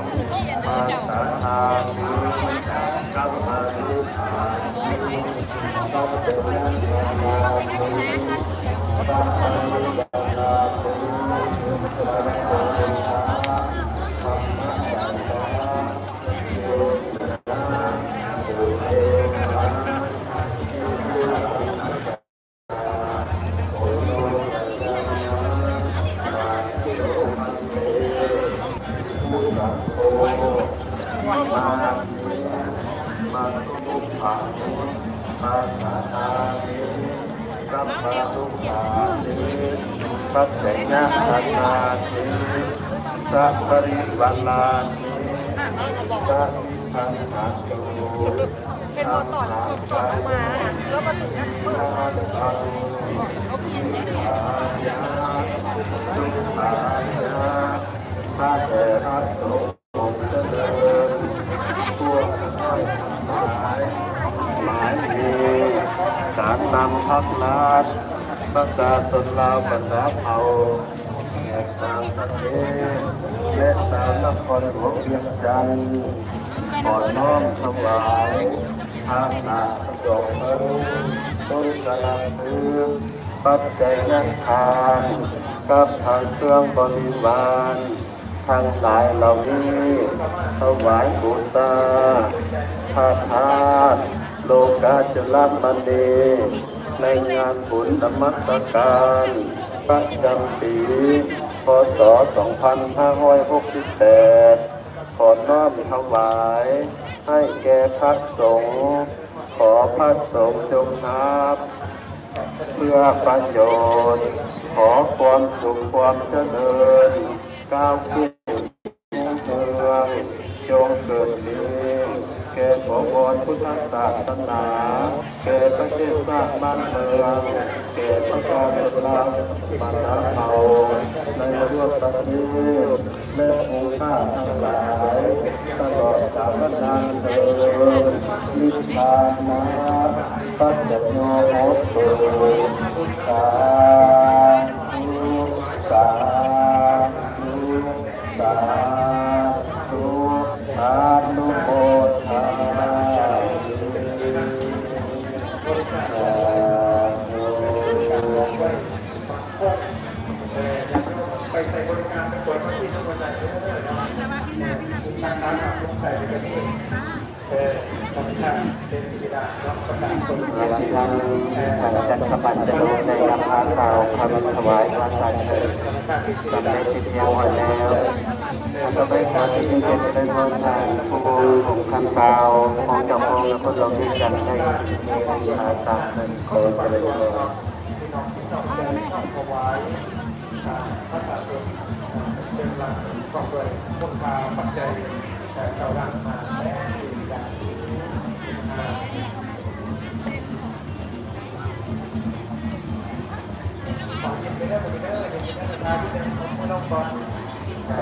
ການນຳພັກລັດ ປະຊາຊົນລາວບັນດາເຜົ່າ ແຂກຕ່າງປະເທດ ແລະ ຊາວນະຄອນຫຼວງວຽງຈັນ ຂໍນ້ອມຖວາຍ ພາຫະນະສະດອກເງິນ ຕົ້ນກະນຳຄື ປັດໄຈຍະທານ ກັບທັງເຄື່ອງບໍລິວານທັງຫຼາຍເຫຼົ່ານີ້ ຖວາຍບູຊາພະທາດໂລກາຈຸລະມະນີ ໃນງານບຸນນະມັດສະການປະຈຳປີ ພ.ສ. ສອງພັນຫ້າຮ້ອຍຫົກສິບແປດ ຂໍນ້ອມຖວາຍໃຫ້ແກ່ພະສົງ, ຂໍພະສົງຈົ່ງຮັບເພື່ອປະໂຫຍດ, ຂໍຄວາມສຸກຄວາມຈະເລີນ, ກ້າວຂຶ້ນຮຸ່ງເຮືອງ, ຈົ່ງເກີດມີແກ່ບົວອນພຸດທະສາສະໜາ, ແກ່ປະເທດຊາດບ້ານເມືອງ, ແກ່ປະຊາຊົນລາວບັນດາເຜົ່າໃນທົ່ວປະເທດ ແລະ ຜູ້ຂ້າທັງຫຼາຍ ຕະຫຼອດການນານເທີນ ນິບພານນະປັດຈະໂຍໂຫຕຸ ສາທຸ ສາທຸ ສາທຸ ອະນຸໂມທາມິ ສາທຸ ເອີ ທາງທ່ານ ທ່ານອາຈານຄຳພັນຈະລົງໄດ້ນຳພາກ່າວຄຳຖວາຍພະສັນເສີນ ສຳເລັດເປັນທີ່ຮຽບຮ້ອຍແລ້ວ. ຕໍ່ໄປຂໍເປັນເກີດໃນພອນທ່ານຜູ້ວົງຄຳກ່າວຂອງເຈົ້າຂອງນະຄອນຫຼວງວຽງຈັນ ໄດ້ຂຶ້ນເປັນພາສາເພິ່ນ ຂໍຈະເລີນພອນ.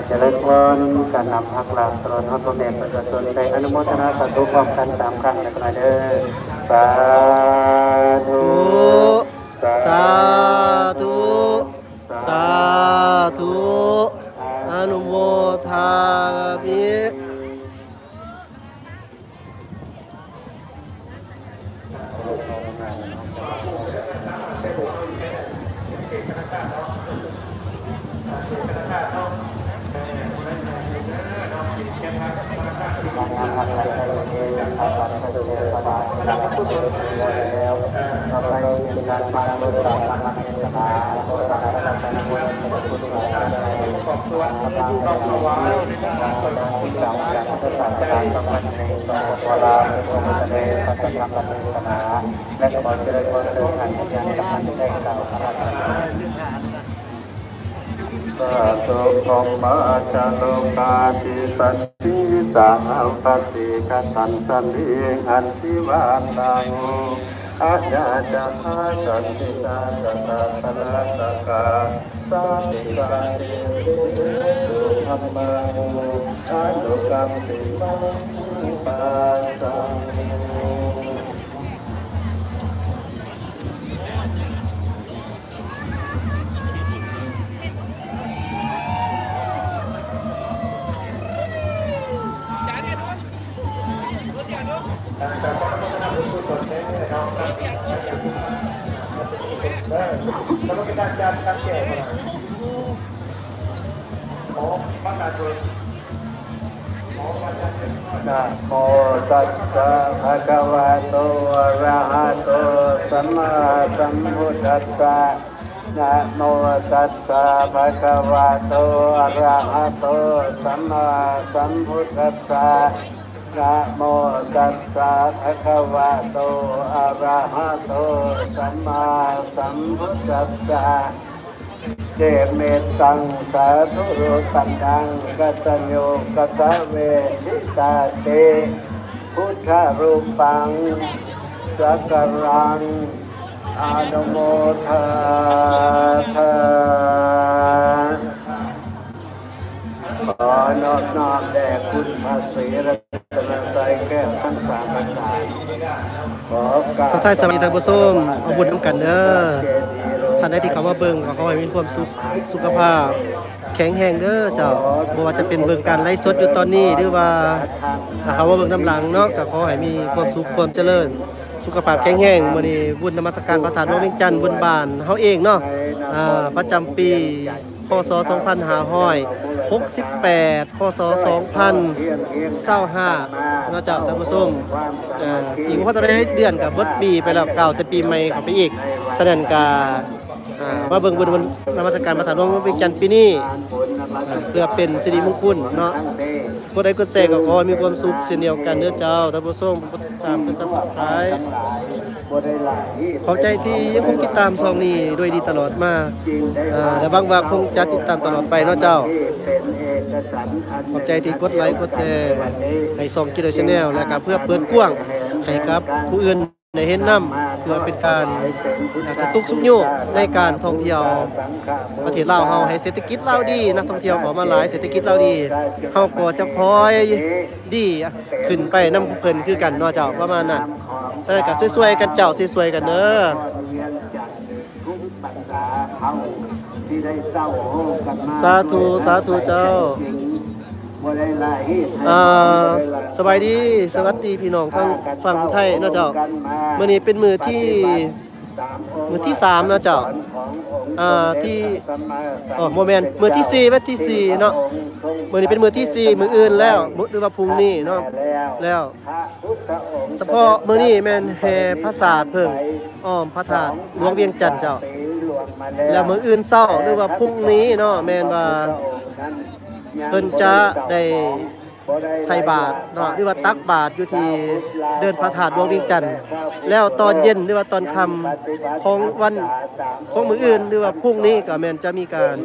ຈະເລີນພອນ ການນຳພັກຫຼານຕະຫຼອດຮອດພໍ່ແມ່ປະຊາຊົນ ໄດ້ອະນຸໂມທະນາສາທຸພ້ອມກັນສາມຄັ້ງຈັກໜ່ອຍເດີ້. ສາທຸ ສາທຸ ສາທຸ ອະນຸໂມທາມິ. ແລະ ຂໍເຈລິນພອນເຖິງທ່ານອາຈານກຳພັນໄດ້ກ່າວພະລາຊະນາ. ສາທຸ ພົມມະຈາລຸກາທິປະຕິ ສາຫະປະຕິກະຕັນຕະລີ ຫັນຕິວາຕັງ ອະຍາຈະພາສັນຕິຕາ ສະຕາປະລາຊະກາ ສາຕິກາເຕ ເຕ ເຕ ເຕ ເຕ ທຳມານຸ ອະນຸກຳຕິ ປັງ ປັງ ປັງ. ນະໂມຕັດສະ ພະຄະວະໂຕ ອະຣະຫະໂຕ ສຳມາສຳພຸດທັດສະ. ນະໂມຕັດສະ ພະຄະວະໂຕ ອະຣະຫະໂຕ ສຳມາສຳພຸດທັດສະ. ນະໂມຕັດສະ ພະຄະວະໂຕ ອະຣະຫະໂຕ ສຳມາສຳພຸດທັດສະ. ເດເມຕັງ ສາທຸຮູປັນຍັງ ກະຕະໂຍ ກະຕະເວທິຕາຕິ ພຸດທະຮູປັງ ສັກກາລັງ ອະນຸໂມທາທາ. ຂໍນອບນ້ອມແດ່ຄຸນພະສີລັດຕະນະໄຕແກ້ວທັງສາມປະການ. ຂໍກາບ ທັກທາຍສະບາຍດີທ່ານຜູ້ຊົມ, ເອົາບຸນນຳກັນເດີ້. ທ່ານໃດທີ່ເຂົ້າມາເບິ່ງ ກໍຂໍໃຫ້ມີຄວາມສຸກ ສຸຂະພາບແຂງແຮງເດີ້ເຈົ້າ. ບໍ່ວ່າຈະເປັນເບິ່ງການໄລຟ໌ສົດຢູ່ຕອນນີ້ ຫຼືວ່າຖ້າເຂົ້າມາເບິ່ງນຳຫຼັງເນາະ ກໍຂໍໃຫ້ມີຄວາມສຸກຄວາມຈະເລີນ. ສຸຂະພາບແຂງແຮງ. ມື້ນີ້ບຸນນະມັດສະການພະທາດຫຼວງວຽງຈັນ ບຸນບ້ານເຮົາເອງເນາະ ອ່າ ປະຈຳປີ ພ.ສ. ສອງພັນຫ້າຮ້ອຍຫົກສິບແປດ ຄ.ສ. ສອງພັນຊາວຫ້າເນາະເຈົ້າທ່ານຜູ້ຊົມ. ອີກບໍ່ພໍເທົ່າໃດເດືອນກໍເບິດປີໄປແລ້ວ ກ້າວໃສ່ປີໃໝ່ເຂົ້າໄປອີກ. ສະນັ້ນກໍ ອ່າ ມາເບິ່ງບຸນນະມັດສະການພະທາດຫຼວງວຽງຈັນປີນີ້ ອ່າ ເພື່ອເປັນສິລິມົງຄຸນເນາະ. ກົດໄລກົດແຊກໍຂໍໃຫ້ມີຄວາມສຸກເຊັ່ນດຽວກັນເດີເຈົ້າທ່ານຜູ້ຊົມ. ກົດຕິດຕາມ ກົດ Subscribe. ຂອບໃຈທີ່ຍັງຄົງຕິດຕາມຊ່ອງນີ້ດ້ວຍດີຕະຫຼອດມາ ອ່າ ແລະ ຫວັງວ່າຄົງຈະຕິດຕາມຕະຫຼອດໄປເນາະເຈົ້າ. ຂອບໃຈທີ່ກົດໄລກົດແຊໃຫ້ຊ່ອງ Kidoi Channel ແລະ ກໍເພື່ອເປີດກວ້າງໃຫ້ກັບຜູ້ອື່ນ ໄດ້ເຫັນນຳ ເພື່ອເປັນການ ອ່າ ກະຕຸກຊຸກຍູ້ໃນການທ່ອງທ່ຽວປະເທດລາວເຮົາ ໃຫ້ເສດຖະກິດລາວດີ ນັກທ່ອງທ່ຽວເຂົ້າມາຫຼາຍ ເສດຖະກິດລາວດີ ເຮົາກໍຈະຄ່ອຍດີຂຶ້ນໄປນຳເພິ່ນຄືກັນເນາະເຈົ້າ ປະມານນັ້ນ. ສະນັ້ນກໍຊ່ວຍໆກັນເຈົ້າ ຊ່ວຍໆກັນເດີ. ສາທຸ ສາທຸເຈົ້າ. ອ່າ ສະບາຍດີ ສະຫວັດດີພີ່ນ້ອງທາງຝັ່ງໄທເນາະເຈົ້າ. ມື້ນີ້ເປັນມື້ທີ ມື້ທີສາມເນາະເຈົ້າ ອ່າ ທີ່ ອໍ ບໍ່ແມ່ນ ມື້ທີສີ່ ວັນທີສີ່ເນາະ. ມື້ນີ້ເປັນມື້ທີສີ່ ມື້ອື່ນແລ້ວ ມື້ ຫຼືວ່າພຸ່ງນີ້ເນາະ ແລ້ວ ສະເພາະມື້ນີ້ແມ່ນແຫ່ພະສາດເຜິ້ງອ້ອມພະທາດຫຼວງວຽງຈັນເຈົ້າ. ແລ້ວມື້ອື່ນເຊົ້າ ຫຼືວ່າພຸ່ງນີ້ເນາະ ແມ່ນວ່າເພິ່ນຈະໄດ້ໃສ່ບາດເນາະ ຫຼືວ່າຕັກບາດຢູ່ທີ່ເດີ່ນພະທາດຫຼວງວຽງຈັນ. ແລ້ວຕອນເຢັນ ຫຼືວ່າຕອນຄ່ຳຂອງວັນ ຂອງມື້ອື່ນ ຫຼືວ່າພຸ່ງນີ້ ກໍແມ່ນຈະມີການ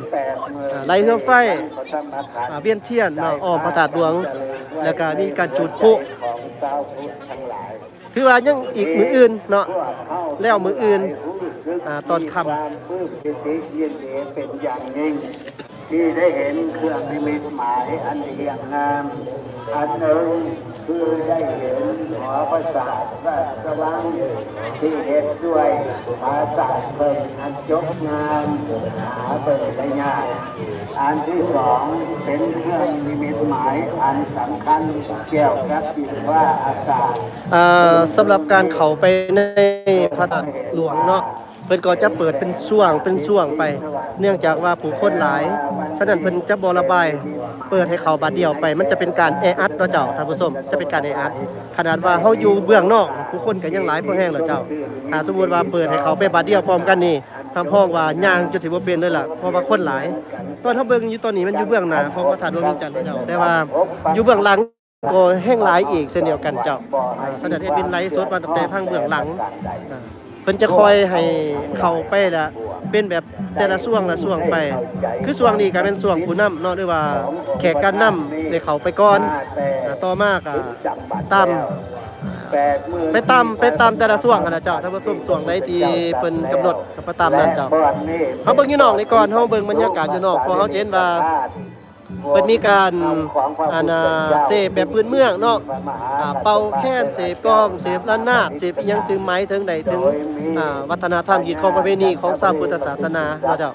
ອ່າ ໄລ່ເຮືອໄຟ ອ່າ ວຽນທຽນເນາະ ອ້ອມພະທາດຫຼວງ ແລ້ວກໍມີການຈູດພລຸ. ຖືວ່າຍັງອີກມື້ອື່ນເນາະ ແລ້ວມື້ອື່ນ ອ່າ ຕອນຄ່ຳ ທີ່ໄດ້ເຫັນເຄື່ອງນິມິດໝາຍອັນດີງາມ ອັນໜຶ່ງຄືໄດ້ເຫັນຫໍປາສາດລາຊະວັງ ທີ່ເຮັດດ້ວຍຜາສາດເຜິ້ງອັນຈົບງາມ ຫາເບິ່ງໄດ້ຍາກ. ອັນທີສອງ ເປັນເຄື່ອງນິມິດໝາຍອັນສຳຄັນກ່ຽວກັບສິລະປະອາສາ. ອ່າ ສຳລັບການເຂົ້າໄປໃນພະທາດຫຼວງເນາະ ເພິ່ນກໍຈະເປີດເປັນຊ່ວງ ເປັນຊ່ວງໄປ ເນື່ອງຈາກວ່າຜູ້ຄົນຫຼາຍ ສະນັ້ນເພິ່ນຈະບໍ່ລະບາຍ ເປີດໃຫ້ເຂົ້າບາດດຽວໄປ ມັນຈະເປັນການແອອັດເນາະເຈົ້າທ່ານຜູ້ຊົມ ຈະເປັນການແອອັດ. ຂະໜາດວ່າເຮົາຢູ່ເບື້ອງນອກ ຜູ້ຄົນກໍຍັງຫຼາຍພໍແຮງແລ້ວເຈົ້າ. ຖ້າສົມມຸດວ່າເປີດໃຮັບເຂົ້າໄປບາດດຽວພ້ອມກັນນີ້ ຮັບຮອງວ່າຍ່າງຈົນຊິບໍ່ເປັນເລີຍລະ ເພາະວ່າຄົນຫຼາຍ. ຕອນເຮົາເບິ່ງຢູ່ຕອນນີ້ ມັນຢູ່ເບື້ອງໜ້າຂອງພະທາດຫຼວງວຽງຈັນເຈົ້າ ແຕ່ວ່າຢູ່ເບື້ອງຫຼັງ ກໍແຮ່ງຫຼາຍອີກເຊັ່ນດຽວກັນເຈົ້າ. ອ່າ ສະນັ້ນແອດມິນໄລຟ໌ສົດມາຕັ້ງແຕ່ທາງເບື້ອງຫຼັງ ອ່າ ເພິ່ນຈະຄ່ອຍໃຫ້ເຂົ້າໄປລະ ເປັນແບບແຕ່ລະຊ່ວງລະຊ່ວງໄປ. ຄືຊ່ວງນີ້ກໍແມ່ນຊ່ວງຜູ້ນຳເນາະ ຫຼືວ່າແຂກການນຳໄດ້ເຂົ້າໄປກ່ອນ ອ່າ ຕໍ່ມາກໍຕາມ ໄປຕາມ ໄປຕາມແຕ່ລະຊ່ວງຫັ້ນນະເຈົ້າ. ທ່ານຜູ້ຊົມ ຊ່ວງໃດທີ່ເພິ່ນກຳນົດກໍໄປຕາມນັ້ນເຈົ້າ. ເຮົາເບິ່ງຢູ່ນອກນີ້ກ່ອນ ເຮົາເບິ່ງບັນຍາກາດຢູ່ນອກ ເພາະເຮົາຈະເຫັນວ່າ ເພິ່ນມີການ ອັນ ອ່າ ເສບແບບພື້ນເມືອງເນາະ ອ່າ ເປົ່າແຄນ ເສບກອງ ເສບລະນາດ ເສບອີ່ຫຍັງ ຈຶ່ງໝາຍເຖິງໄດ້ເຖິງ ອ່າ ວັດທະນະທຳຮີດຄອງປະເພນີຂອງຊາວພຸດທະສາສະໜາເນາະເຈົ້າ.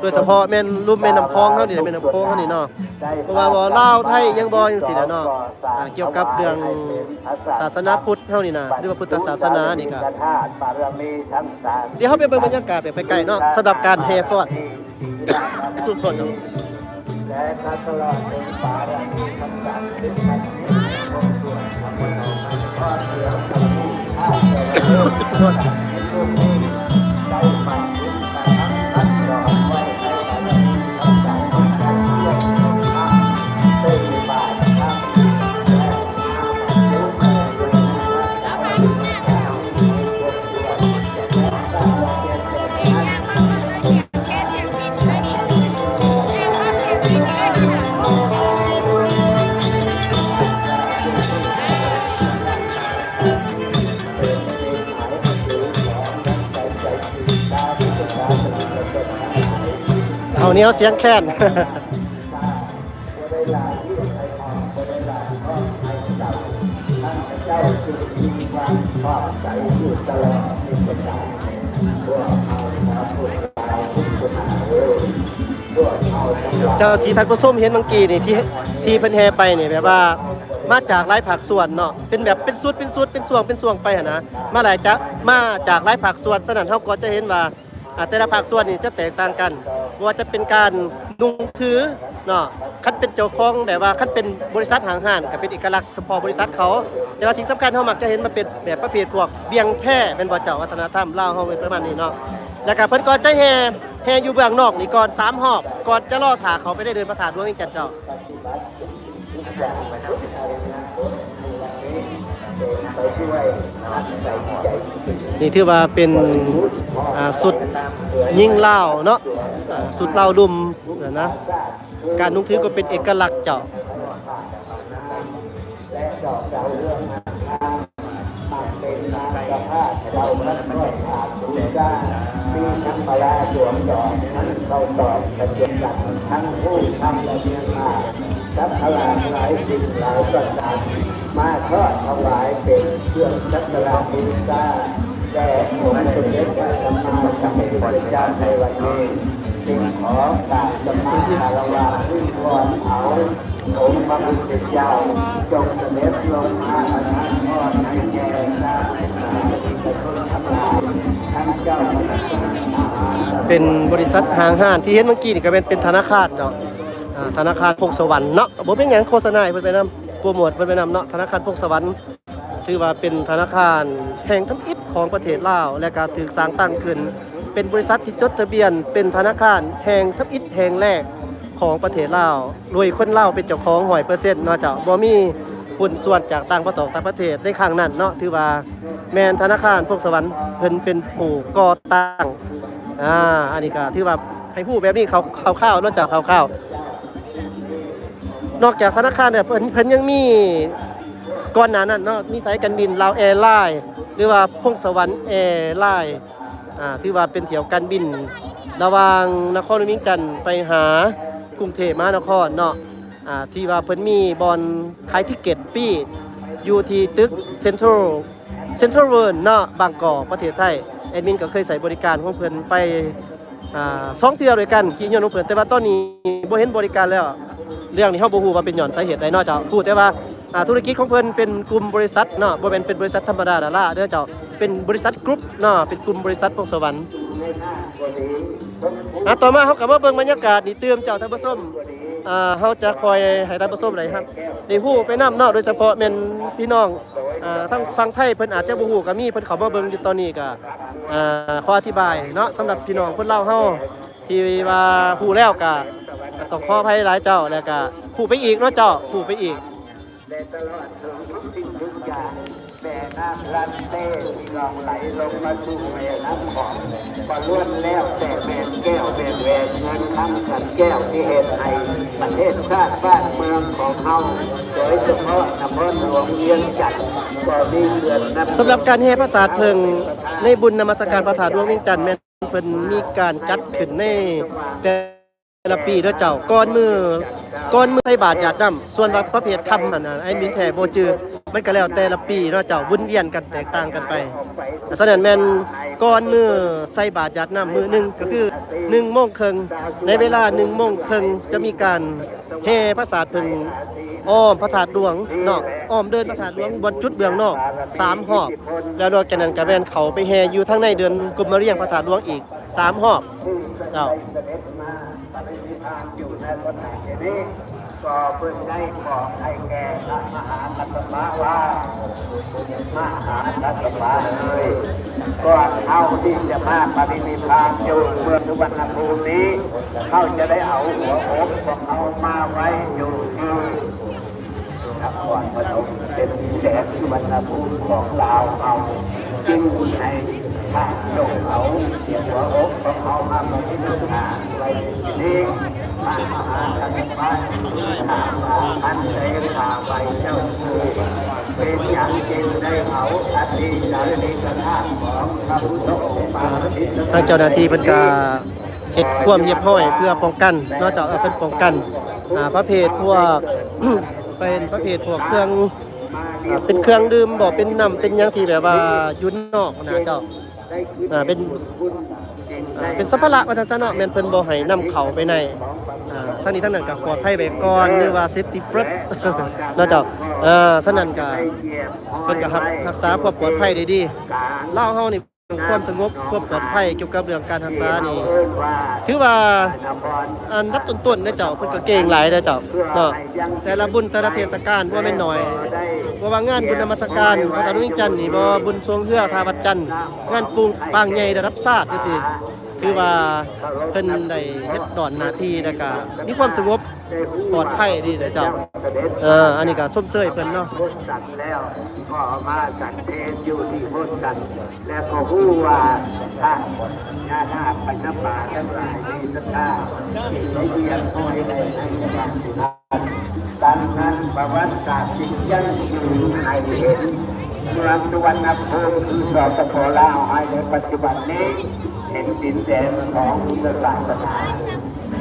ໂດຍສະເພາະແມ່ນລຸ່ມແມ່ນ້ຳຂອງເຮົານີ້ແຫຼະ ແມ່ນ້ຳຂອງເຮົານີ້ເນາະ ບໍ່ວ່າ ວ່າລາວ ໄທ ຫຍັງບໍ່ ຈັ່ງຊີ້ແຫຼະເນາະ. ອ່າ ກ່ຽວກັບເລື່ອງສາສະໜາພຸດເຮົານີ້ນະ ຫຼືວ່າພຸດທະສາສະໜານີ້ກະ ດຽວເຮົາໄປເບິ່ງບັນຍາກາດແບບໃກ້ໆເນາະ ສຳລັບການແຫ່ຟ້ອນ. ແລະຕະຫຼອດເຖິງປາລະມີທັງສາມສິບ ເອົາແນວສຽງແຄນ. ເຈົ້າ ທີ່ທ່ານຜູ້ຊົມເຫັນເມື່ອກີ້ນີ້ ທີ່ ທີ່ເພິ່ນແຫ່ໄປນີ້ ແບບວ່າ ມາຈາກຫຼາຍພາກສ່ວນເນາະ ເປັນແບບເປັນຊຸດ ເປັນຊຸດ ເປັນຊ່ວງ ເປັນຊ່ວງໄປຫັ້ນນະ ມາຫຼາຍຈາກ ມາຈາກຫຼາຍພາກສ່ວນ. ສະນັ້ນເຮົາກໍຈະເຫັນວ່າ ອ່າ ແຕ່ລະພາກສ່ວນນີ້ຈະແຕກຕ່າງກັນ ບໍ່ວ່າຈະເປັນການນຸ່ງຖືເນາະ ຄັນເປັນເຈົ້າຂອງແບບວ່າ ຄັນເປັນບໍລິສັດຫ້າງຮ້ານກໍເປັນເອກະລັກສະເພາະບໍລິສັດເຂົາ. ແຕ່ວ່າສິ່ງສຳຄັນເຮົາມັກຈະເຫັນມັນເປັນແບບປະເພດພວກບ່ຽງແພແມ່ນບໍ່ເຈົ້າ? ວັດທະນະທຳລາວເຮົາເປັນປະມານນີ້ເນາະ. ແລ້ວກໍເພິ່ນກໍຈະແຫ່ ແຫ່ຢູ່ເບື້ອງນອກນີ້ກ່ອນສາມຮອບ ກ່ອນຈະລໍຖ້າເຂົ້າໄປໃນເດີ່ນພະທາດຫຼວງວຽງຈັນເຈົ້າ. ນີ້ຖືວ່າເປັນ ອ່າ ຊຸດຍິງລາວເນາະ ອ່າ ຊຸດລາວລຸ່ມນະ ການນຸ່ງຖືກໍເປັນເອກະລັກເຈົ້າ. ທັງຜູ້ທຳ ແລະ ເມຕຕາ ສັບພະຫຼາກຫຼາຍສິ່ງຫຼາຍປະການ ມາທອດຖວາຍເປັນເຄື່ອງສັກກາລະບູຊາ ແດ່ອົງສົມເດັດພະສຳມາສຳພຸດທະເຈົ້າໃນວັນນີ້. ຈຶ່ງຂໍກາບສະມາຄາລະວະວິງວອນເອົາ ອົງພະພຸດທະເຈົ້າ ຈົ່ງສະເດັດລົງມາປະທານພອນໃຫ້ແກ່ຊາວ ປະຊາຊົນທັງຫຼາຍ ທັງເຈົ້າພະນັກງານທະຫານ ເປັນບໍລິສັດຫ້າງຮ້ານ ທີ່ເຫັນເມື່ອກີ້ນີ້ກໍແມ່ນເປັນທະນາຄານເນາະ ອ່າ ທະນາຄານພົງສະຫວັນເນາະ. ບໍ່ເປັນຫຍັງ ໂຄສະນາໃຫ້ເພິ່ນໄປນຳ ໂປຣໂມດເພິ່ນໄປນຳເນາະ ທະນາຄານພົງສະຫວັນ ຖືວ່າເປັນທະນາຄານແຫ່ງທຳອິດຂອງປະເທດລາວ ແລະກະຖືກສ້າງຕັ້ງຂຶ້ນເປັນບໍລິສັດທີ່ຈົດທະບຽນເປັນທະນາຄານແຫ່ງທຳອິດແຫ່ງແລກຂອງປະເທດລາວ ໂດຍຄົນລາວເປັນເຈົ້າຂອງຮ້ອຍເປີເຊັນເນາະເຈົ້າ ບໍ່ມີຫຸ້ນສ່ວນຈາກຕ່າງປະເທດ ຕ່າງປະເທດໃນຄັ້ງນັ້ນເນາະ. ຖືວ່າແມ່ນທະນາຄານພົງສະຫວັນເພິ່ນເປັນຜູ້ກໍ່ຕັ້ງ ອ່າ ອັນນີ້ກະຖືວ່າໃຫ້ຮູ້ແບບນີ້ຄ່າວໆເນາະເຈົ້າ ຄ່າວໆ. ນອກຈາກທະນາຄານແລ້ວ ເພິ່ນ ເພິ່ນຍັງມີກ່ອນໜ້ານັ້ນເນາະ ມີສາຍການບິນລາວແອລາຍ ຫຼືວ່າພົງສະຫວັນແອລາຍ ອ່າ ຖືວ່າເປັນຖ້ຽວການບິນລະຫວ່າງນະຄອນຫຼວງວຽງຈັນໄປຫາກຸງເທບມະຫານະຄອນເນາະ ອ່າ ທີ່ວ່າເພິ່ນມີບ່ອນຂາຍຕິກເກັດຟຣີຢູ່ທີ່ຕຶກເຊັນທຣັລ ເຊັນທຣັລເວີນເນາະ ບາງກອກ ປະເທດໄທ. ແອດມິນກໍເຄີຍໃຊ້ບໍລິການຂອງເພິ່ນໄປ ອ່າ ສອງເທື່ອດ້ວຍກັນ ຂີ່ຍົນຂອງເພິ່ນ ແຕ່ວ່າຕອນນີ້ບໍ່ເຫັນບໍລິການແລ້ວ. ເລື່ອງນີ້ເຮົາບໍ່ຮູ້ວ່າເປັນຍ້ອນສາເຫດໃດເນາະເຈົ້າ ຮູ້ແຕ່ວ່າ ອ່າ ທຸລະກິດຂອງເພິ່ນເປັນກຸ່ມບໍລິສັດເນາະ ບໍ່ແມ່ນເປັນບໍລິສັດທຳມະດາດາລາເດີເຈົ້າ ເປັນບໍລິສັດກຣຸບເນາະ ເປັນກຸ່ມບໍລິສັດພົງສະຫວັນ. ອ່າ ຕໍ່ມາເຮົາກໍມາເບິ່ງບັນຍາກາດນີ້ຕື່ມເຈົ້າທ່ານຜູ້ຊົມ ອ່າ ເຮົາຈະຄ່ອຍໃຫ້ທ່ານຜູ້ຊົມໄດ້ຮັບ ໄດ້ຮູ້ໄປນຳເນາະ ໂດຍສະເພາະແມ່ນພີ່ນ້ອງ ອ່າ ທາງຝັ່ງໄທເພິ່ນອາດຈະບໍ່ຮູ້ກໍມີ ເພິ່ນເຂົ້າມາເບິ່ງຢູ່ຕອນນີ້ກໍ ອ່າ ຂໍອະທິບາຍເນາະ ສຳລັບພີ່ນ້ອງຄົນລາວເຮົາ ທີ່ວ່າຮູ້ແລ້ວກະ ກະຕ້ອງຂໍອະໄພຫຼາຍເຈົ້າ ແລ້ວກະຮູ້ໄປອີກເນາະເຈົ້າ ຮູ້ໄປອີກ. ແລະຕະຫຼອດເຖິງທຸກສິ່ງທຸກຢ່າງ ແມ່ນ້ຳລັດເຕທີ່ລ່ອງໄຫຼລົງມາສູ່ແມ່ນ້ຳຂອງ ກໍລ້ວນແລ້ວແຕ່ແມ່ນແກ້ວແມ່ນແຫວນ ເງິນຄຳຂັນແກ້ວທີ່ເຮັດໃຫ້ປະເທດຊາດບ້ານເມືອງຂອງເຮົາ ໂດຍສະເພາະນະຄອນຫຼວງວຽງຈັນ ກໍມີເຂື່ອນນ້ຳ ສຳລັບການແຫ່ປາສາດເຜິ້ງໃນບຸນນະມັດສະການພະທາດຫຼວງວຽງຈັນ ແມ່ນເພິ່ນມີການຈັດຂຶ້ນໃນແຕ່ລະປີເດີເຈົ້າ ກ່ອນມື້ ກ່ອນມື້ໃສ່ບາດຢາດນ້ຳ. ສ່ວນວ່າປະເພດຄຳຫັ້ນນະ ແອດມິນແທ້ບໍ່ຈື່ ມັນກໍແລ້ວແຕ່ລະປີເນາະເຈົ້າ ວົນວຽນກັນແຕກຕ່າງກັນໄປ. ສະນັ້ນແມ່ນກ່ອນມື້ໃສ່ບາດຢາດນ້ຳມື້ໜຶ່ງ ກໍຄືໜຶ່ງໂມງເຄິ່ງ ໃນເວລາໜຶ່ງໂມງເຄິ່ງ ຈະມີການ ແຫ່ປາສາດເຜິ້ງອ້ອມພະທາດຫຼວງເນາະ ອ້ອມເດີ່ນພະທາດຫຼວງ ບ່ອນຈຸດເບື້ອງນອກສາມຮອບ ແລ້ວນອກຈາກນັ້ນກະແມ່ນເຂົ້າໄປແຫ່ຢູ່ທາງໃນເດີ່ນກົມມະລຽງພະທາດຫຼວງອີກສາມຮອບເຈົ້າ. ກໍເພິ່ນໄດ້ບອກໃຫ້ແກ່ພະມະຫາກັດສະປະວ່າ ມະຫາກັດສະປະເອີຍ ກ່ອນເຮົາທີ່ຈະມາປະລິນິບພານຢູ່ເມືອງສຸວັນນະພູມນີ້ ເຮົາຈະໄດ້ເອົາຫົວອົກຂອງເຮົາມາໄວ້ຢູ່ທີ່ນະຄອນພະນົມ ເປັນດິນແດນສຸວັນນະພູມຂອງລາວເຮົາ ຈຶ່ງໃຫ້ທ່ານຈົ່ງເອົາຫົວອົກຂອງເຮົາມາປະດິດຖານໄວ້ທີ່ນີ້. ພະມະຫາກັດສະປະຖາມວ່າ ອັນໃດຂ້າໄວເຈົ້າ ເປັນຫຍັງຈຶ່ງໄດ້ເອົາອະຕິສາລິກະທາດຂອງພະພຸດທະອົງມາປະດິດຖານ ທາງເຈົ້າໜ້າທີ່ເພິ່ນກະເຮັດຄວາມຮຽບຮ້ອຍເພື່ອປ້ອງກັນເນາະເຈົ້າ ເອີ ເພິ່ນປ້ອງກັນ ອ່າ ປະເພດພວກ ເປັນປະເພດພວກເຄື່ອງ ອ່າ ເປັນເຄື່ອງດື່ມບໍ ເປັນນ້ຳ ເປັນຫຍັງທີ່ແບບວ່າຢູ່ນອກນະເຈົ້າ ອ່າ ເປັນ ອ່າ ເປັນສຳພາລະວ່າຊັ້ນຊະເນາະ ແມ່ນເພິ່ນບໍ່ໃຫ້ນຳເຂົ້າໄປໃນ ອ່າ ທັງນີ້ທັງນັ້ນກໍປອດໄພໄວ້ກ່ອນ ຫຼືວ່າ safety first ເນາະເຈົ້າ. ເອີ ສະນັ້ນກໍເພິ່ນກໍຮັກ ຮັກສາຄວາມປອດໄພໄດ້ດີ. ລາວເຮົານີ້ ເລື່ອງຄວາມສະຫງົບ ຄວາມປອດໄພ ກ່ຽວກັບເລື່ອງການຮັກສານີ້ ຖືວ່າອັນດັບຕົ້ນໆເດ້ເຈົ້າ. ເພິ່ນກໍເກັ່ງຫຼາຍເດ້ເຈົ້າເນາະ. ແຕ່ລະບຸນແຕ່ລະເທດສະການບໍ່ແມ່ນໜ້ອຍ ບໍ່ວ່າງານບຸນນະມັດສະການພະທາດຫຼວງວຽງຈັນນີ້ບໍ ບຸນຊ່ວງເຮືອທ່າວັດຈັນ ງານປຸງປາງໃຫຍ່ລະດັບຊາດຈັ່ງຊີ້ ຖືວ່າເພິ່ນໄດ້ເຮັດດອນໜ້າທີ່ ແລ້ວກະມີຄວາມສະຫງົບ ປອດໄພດີເດ້ເຈົ້າ. ເອີ ອັນນີ້ກໍຊົມເຊີຍເພິ່ນເນາະ. ແລ້ວກໍມາສັນເພນຢູ່ທີ່ໂພນກັນ ແລ້ວກໍຮູ້ວ່າທ່ານຍານາດພະຍາບາດທັງຫຼາຍມີສັດທາ ຈຶ່ງໄດ້ວຽນຄອຍໄດ້ໃນຍາມນັ້ນ. ດັ່ງນັ້ນ ປະຫວັດສາດຈຶ່ງຍັງຢູ່ໃຫ້ເຫັນ ເມືອງສຸວັນນະພູມ ຄື ສປປ ລາວ ໃນປັດຈຸບັນນີ້ ເປັນດິນແດນຂອງພຸດທະສາສະໜາ.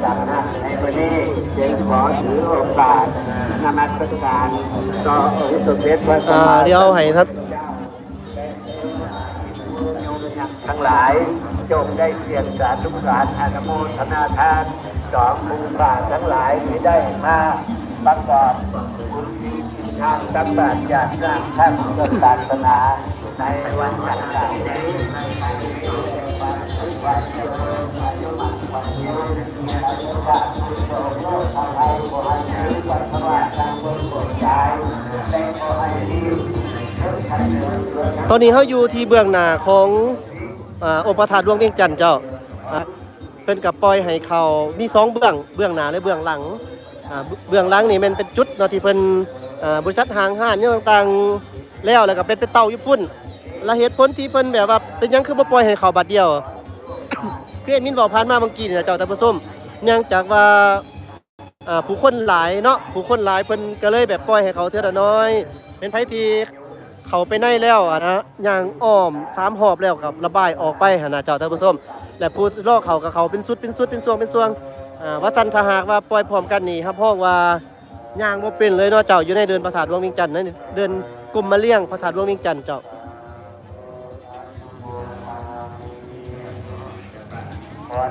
ດັ່ງນັ້ນ ໃນມື້ນີ້ຈຶ່ງຂໍຖືໂອກາດນະມັດສະການຕໍ່ອົງສົມເດັດພະສຳມາສຳພຸດທະເຈົ້າ ແລະ ທັງຫຼາຍ ຈົ່ງໄດ້ສຽງສາທຸການອະນຸໂມທະນາທານ ສອງຜູ້ຂ້າທັງຫຼາຍທີ່ໄດ້ມາປະກອບບຸນທານຕັກບາດຢາກສ້າງພະພຸດທະສາສະໜາ ໃນວັນດັ່ງກ່າວນີ້ ໃຫ້ມີແຕ່ຄວາມສຸກຄວາມຈະເລີນ ອາຍຸໝັ້ນຂວັນຍືນ ອາຍຸວານໂຊກໂລກທຳໄພ ຂໍໃຫ້ມີວັດສະຫວ່າງທາງເບິ່ງໂກດກາຍ ແລະ ຂໍໃຫ້ມີເທິງໄພເໜືອເສືອ. ຕອນນີ້ເຮົາຢູ່ທີ່ເບື້ອງໜ້າຂອງ ອາ ອົງພະທາດຫຼວງວຽງຈັນເຈົ້າ. ອາ ເພິ່ນກໍປ່ອຍໃຫ້ເຂົ້າ ມີສອງເບື້ອງ ເບື້ອງໜ້າ ແລະ ເບື້ອງຫຼັງ. ອາ ເບື້ອງຫຼັງນີ້ແມ່ນເປັນຈຸດເນາະ ທີ່ເພິ່ນ ອາ ບໍລິສັດຫ້າງຮ້ານຫຍັງຕ່າງໆ ແລ້ວ ແລ້ວກໍເປັນໄປເຕົາຢູ່ພຸ້ນ. ແລະ ເຫດຜົນທີ່ເພິ່ນແບບວ່າເປັນຫຍັງຄືບໍ່ປ່ອຍໃຫ້ເຂົ້າບາດດຽວ ຄືແອດມິນເວົ້າຜ່ານມາເມື່ອກີ້ນີ້ນະເຈົ້າທ່ານຜູ້ຊົມ ເນື່ອງຈາກວ່າ ອ່າ ຜູ້ຄົນຫຼາຍເນາະ ຜູ້ຄົນຫຼາຍ ເພິ່ນກໍເລີຍແບບປ່ອຍໃຫ້ເຂົ້າເທື່ອລະໜ້ອຍ. ແມ່ນໃຜທີ່ເຂົ້າໄປໃນແລ້ວ ອັນນະ ຍ່າງອ້ອມສາມຮອບແລ້ວກໍລະບາຍອອກໄປຫັ້ນນະເຈົ້າທ່ານຜູ້ຊົມ. ແລະ ຜູ້ລໍເຂົ້າກໍເຂົ້າເປັນຊຸດ ເປັນຊຸດ ເປັນຊ່ວງ ເປັນຊ່ວງ. ອາ ວ່າຊັ້ນ ຖ້າຫາກວ່າປ່ອຍພ້ອມກັນນີ້ ຮັບຮອງວ່າຍ່າງບໍ່ເປັນເລີຍເນາະເຈົ້າ ຢູ່ໃນເດີ່ນພະທາດຫຼວງວຽງຈັນ ໃນເດີ່ນກົມມະລຽງພະທາດຫຼວງວຽງຈັນເຈົ້າ.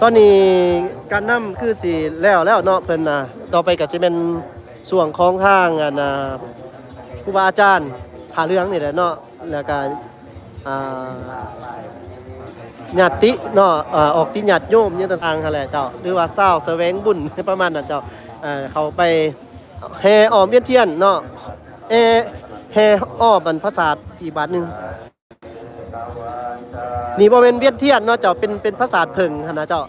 ຕອນນີ້ການນຳຄືຊິແລ້ວແລ້ວເນາະ ເພິ່ນນະ. ຕໍ່ໄປກໍຊິແມ່ນຊ່ວງຂອງທາງ ອັນນະ ຄູບາອາຈານຜ້າເຫຼືອງນີ້ແຫຼະເນາະ ແລ້ວກໍ ອ່າ ຍາດຕິເນາະ ເອີ ອອກຕິຍາດໂຍມຫຍັງຕ່າງໆຫັ້ນແຫຼະເຈົ້າ ຫຼືວ່າຊາວສະແຫວງບຸນປະມານນັ້ນເຈົ້າ. ເອີ ເຂົ້າໄປແຫ່ອ້ອມວຽນທຽນເນາະ ແຫ່ ແຫ່ອ້ອມອັນພາສາດອີກບາດໜຶ່ງ. ນີ້ບໍ່ແມ່ນວຽນທຽນເນາະເຈົ້າ ເປັນ ເປັນພາສາດເຜິ້ງຫັ້ນນະເຈົ້າ.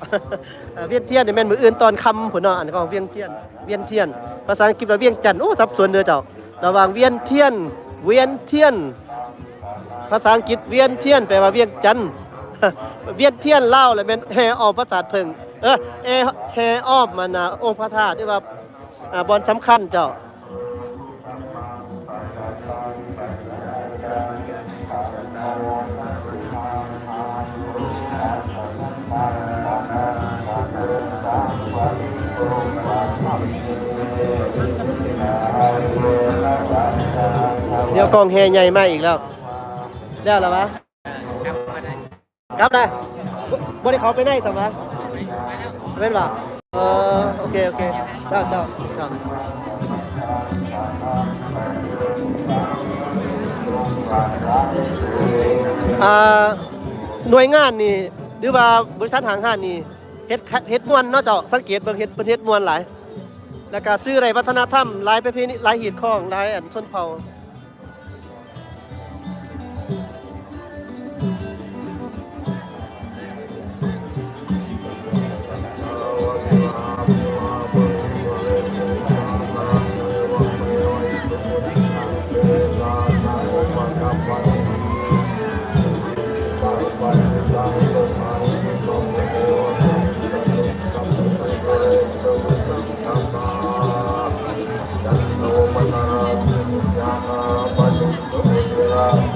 ເອີ ວຽນທຽນນີ້ແມ່ນມື້ອື່ນຕອນຄ່ຳພຸ້ນເນາະ ອັນເຂົາວຽນທຽນ ວຽນທຽນ. ພາສາອັງກິດວ່າວຽງຈັນ ໂອ້ ສັບສົນເດີເຈົ້າ ລະຫວ່າງວຽນທຽນ ວຽນທຽນ. ພາສາອັງກິດວຽນທຽນແປວ່າວຽງຈັນ ວຽນທຽນລາວລະແມ່ນແຫ່ອ້ອມພາສາດເຜິ້ງ ເອີ ແຫ່ອ້ອມອັນນ່າ ອົງພະທາດ ຫຼືວ່າ ອ່າ ບ່ອນສຳຄັນເຈົ້າ. ດຽວກອງແຫ່ໃຫຍ່ມາອີກແລ້ວ ແລ້ວລະວະ? ກັບນະ ບໍ່ ບໍ່ໄດ້ເຂົ້າໄປໃນຊັ້ນຫວາ? ແມ່ນບໍ່? ເອີ ໂອເຄ ໂອເຄ ເຈົ້າ ເຈົ້າ ເຈົ້າ. ອ່າ ໜ່ວຍງານນີ້ ຫຼືວ່າບໍລິສັດຫ້າງຮ້ານນີ້ ເຮັດ ເຮັດມ່ວນເນາະເຈົ້າ ສັງເກດເບິ່ງ ເຮັດ ເພິ່ນເຮັດມ່ວນຫຼາຍ ແລ້ວກະສື່ໄດ້ວັດທະນະທຳ ຫຼາຍປະເພນີ ຫຼາຍຮີດຄອງ ຫຼາຍອັນຊົນເຜົ່າ. ຈັນໂທປະທານ ຍານາປະຈຸໂຕ ວິລາໂສ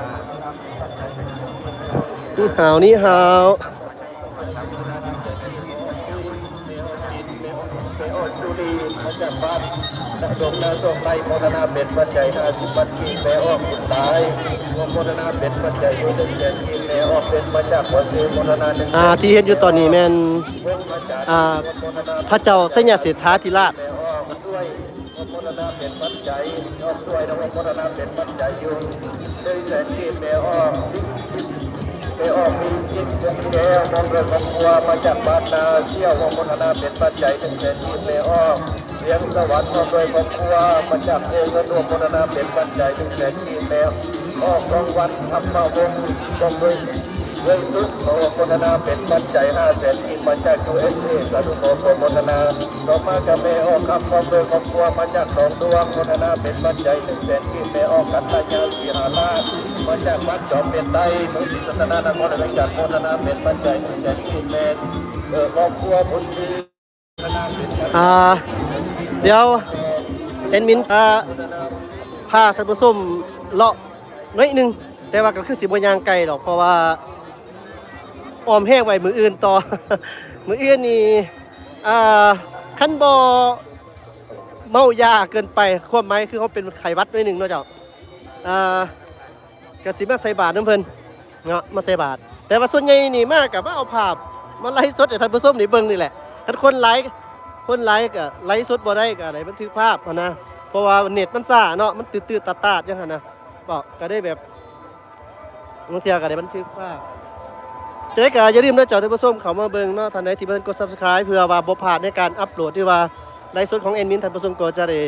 ນີ້ຫາວ ນີ້ຫາວ. ອ່າ ທີ່ເຫັນຢູ່ຕອນນີ້ແມ່ນ ອ່າ ພະເຈົ້າໄຊຍະເສດຖາທິລາດ. ໂມທະນາເປັນປັດໄຈ ຍອມດ້ວຍນະໂມ ໂມທະນາເປັນປັດໄຈຢູ່ ໜຶ່ງແສນກີບແມ່ອອກ ແມ່ອອກມີຈິດວົງແກ້ວ ພ້ອມດ້ວຍຄອບຄົວ ມາຈາກບ້ານນາສ່ຽວ ໂມທະນາເປັນປັດໄຈ ໜຶ່ງແສນກີບແມ່ອອກ ວຽງສະຫວັນ ພ້ອມດ້ວຍຄອບຄົວ ມາຈາກໂພເງິນ ໂມທະນາເປັນປັດໄຈ ໜຶ່ງແສນກີບແມ່ອອກ ທອງວັນ ທຳມະວົງ ພ້ອມດ້ວຍ ເງິນສຸດ ຂໍອະນຸໂມທະນາເປັນປັດໄຈຫ້າແສນກີບ ມາຈາກ ຢູເອສເອ ສາທຸ ຂໍອະນຸໂມທະນາ. ຕໍ່ມາກະແມ່ອອກຄຳ ພ້ອມດ້ວຍຄອບຄົວ ມາຈາກໜອງດວງ ໂມທະນາເປັນປັດໄຈໜຶ່ງແສນກີບ ແມ່ອອກກັນຕະຍາສີຫາລາດ ມາຈາກບ້ານຈອມເປັນໃຕ້ ເມືອງສີສັດຕະນາ ນະຄອນຫຼວງວຽງຈັນ ໂມທະນາເປັນປັດໄຈໜຶ່ງແສນກີບ ແມ່ ເອີ ຄອບຄົວບຸນດີ. ອ່າ ດຽວແອດມິນ ອ່າ ພາທ່ານຜູ້ຊົມເລາະໜ້ອຍໜຶ່ງ ແຕ່ວ່າກໍຄືຊິບໍ່ຍ່າງໄກດອກ ເພາະວ່າອ້ອມແຮງໄວ້ມື້ອື່ນຕໍ່ ມື້ອື່ນນີ້ ອ່າ ຄັນບໍ່ເມົາຢາເກີນໄປ ຄວາມໝາຍຄືເຮົາເປັນໄຂ້ຫວັດໜ້ອຍໜຶ່ງເນາະເຈົ້າ ອ່າ ກະຊິມາໃສ່ບາດນຳເພິ່ນເນາະ ມາໃສ່ບາດ ແຕ່ວ່າສ່ວນໃຫຍ່ນີ້ມາກະມາເອົາພາບ ມາໄລຟ໌ສົດໃຫ້ທ່ານຜູ້ຊົມໄດ້ເບິ່ງນີ້ແຫຼະ ຄັນຄົນຫຼາຍ ຄົນຫຼາຍກະໄລຟ໌ສົດບໍ່ໄດ້ ກະໄດ້ບັນທຶກພາບຫັ້ນນະ ເພາະວ່າເນັດມັນຊ້າເນາະ ມັນຕື້ໆຕາດໆ ຈັ່ງຫັ້ນນະ ເວົ້າກະໄດ້ແບບ ບາງເທື່ອກະໄດ້ບັນທຶກພາບ ຈັ່ງໃດກະຢ່າລືມເດີເຈົ້າທ່ານຜູ້ຊົມ ເຂົ້າມາເບິ່ງເນາະ ທ່ານໃດທີ່ບໍ່ທັນກົດ Subscribe ເພື່ອວ່າບໍ່ພາດໃນການອັບໂຫຼດ ຫຼືວ່າໄລຟ໌ສົດຂອງແອດມິນ ທ່ານຜູ້ຊົມກໍຈະໄດ້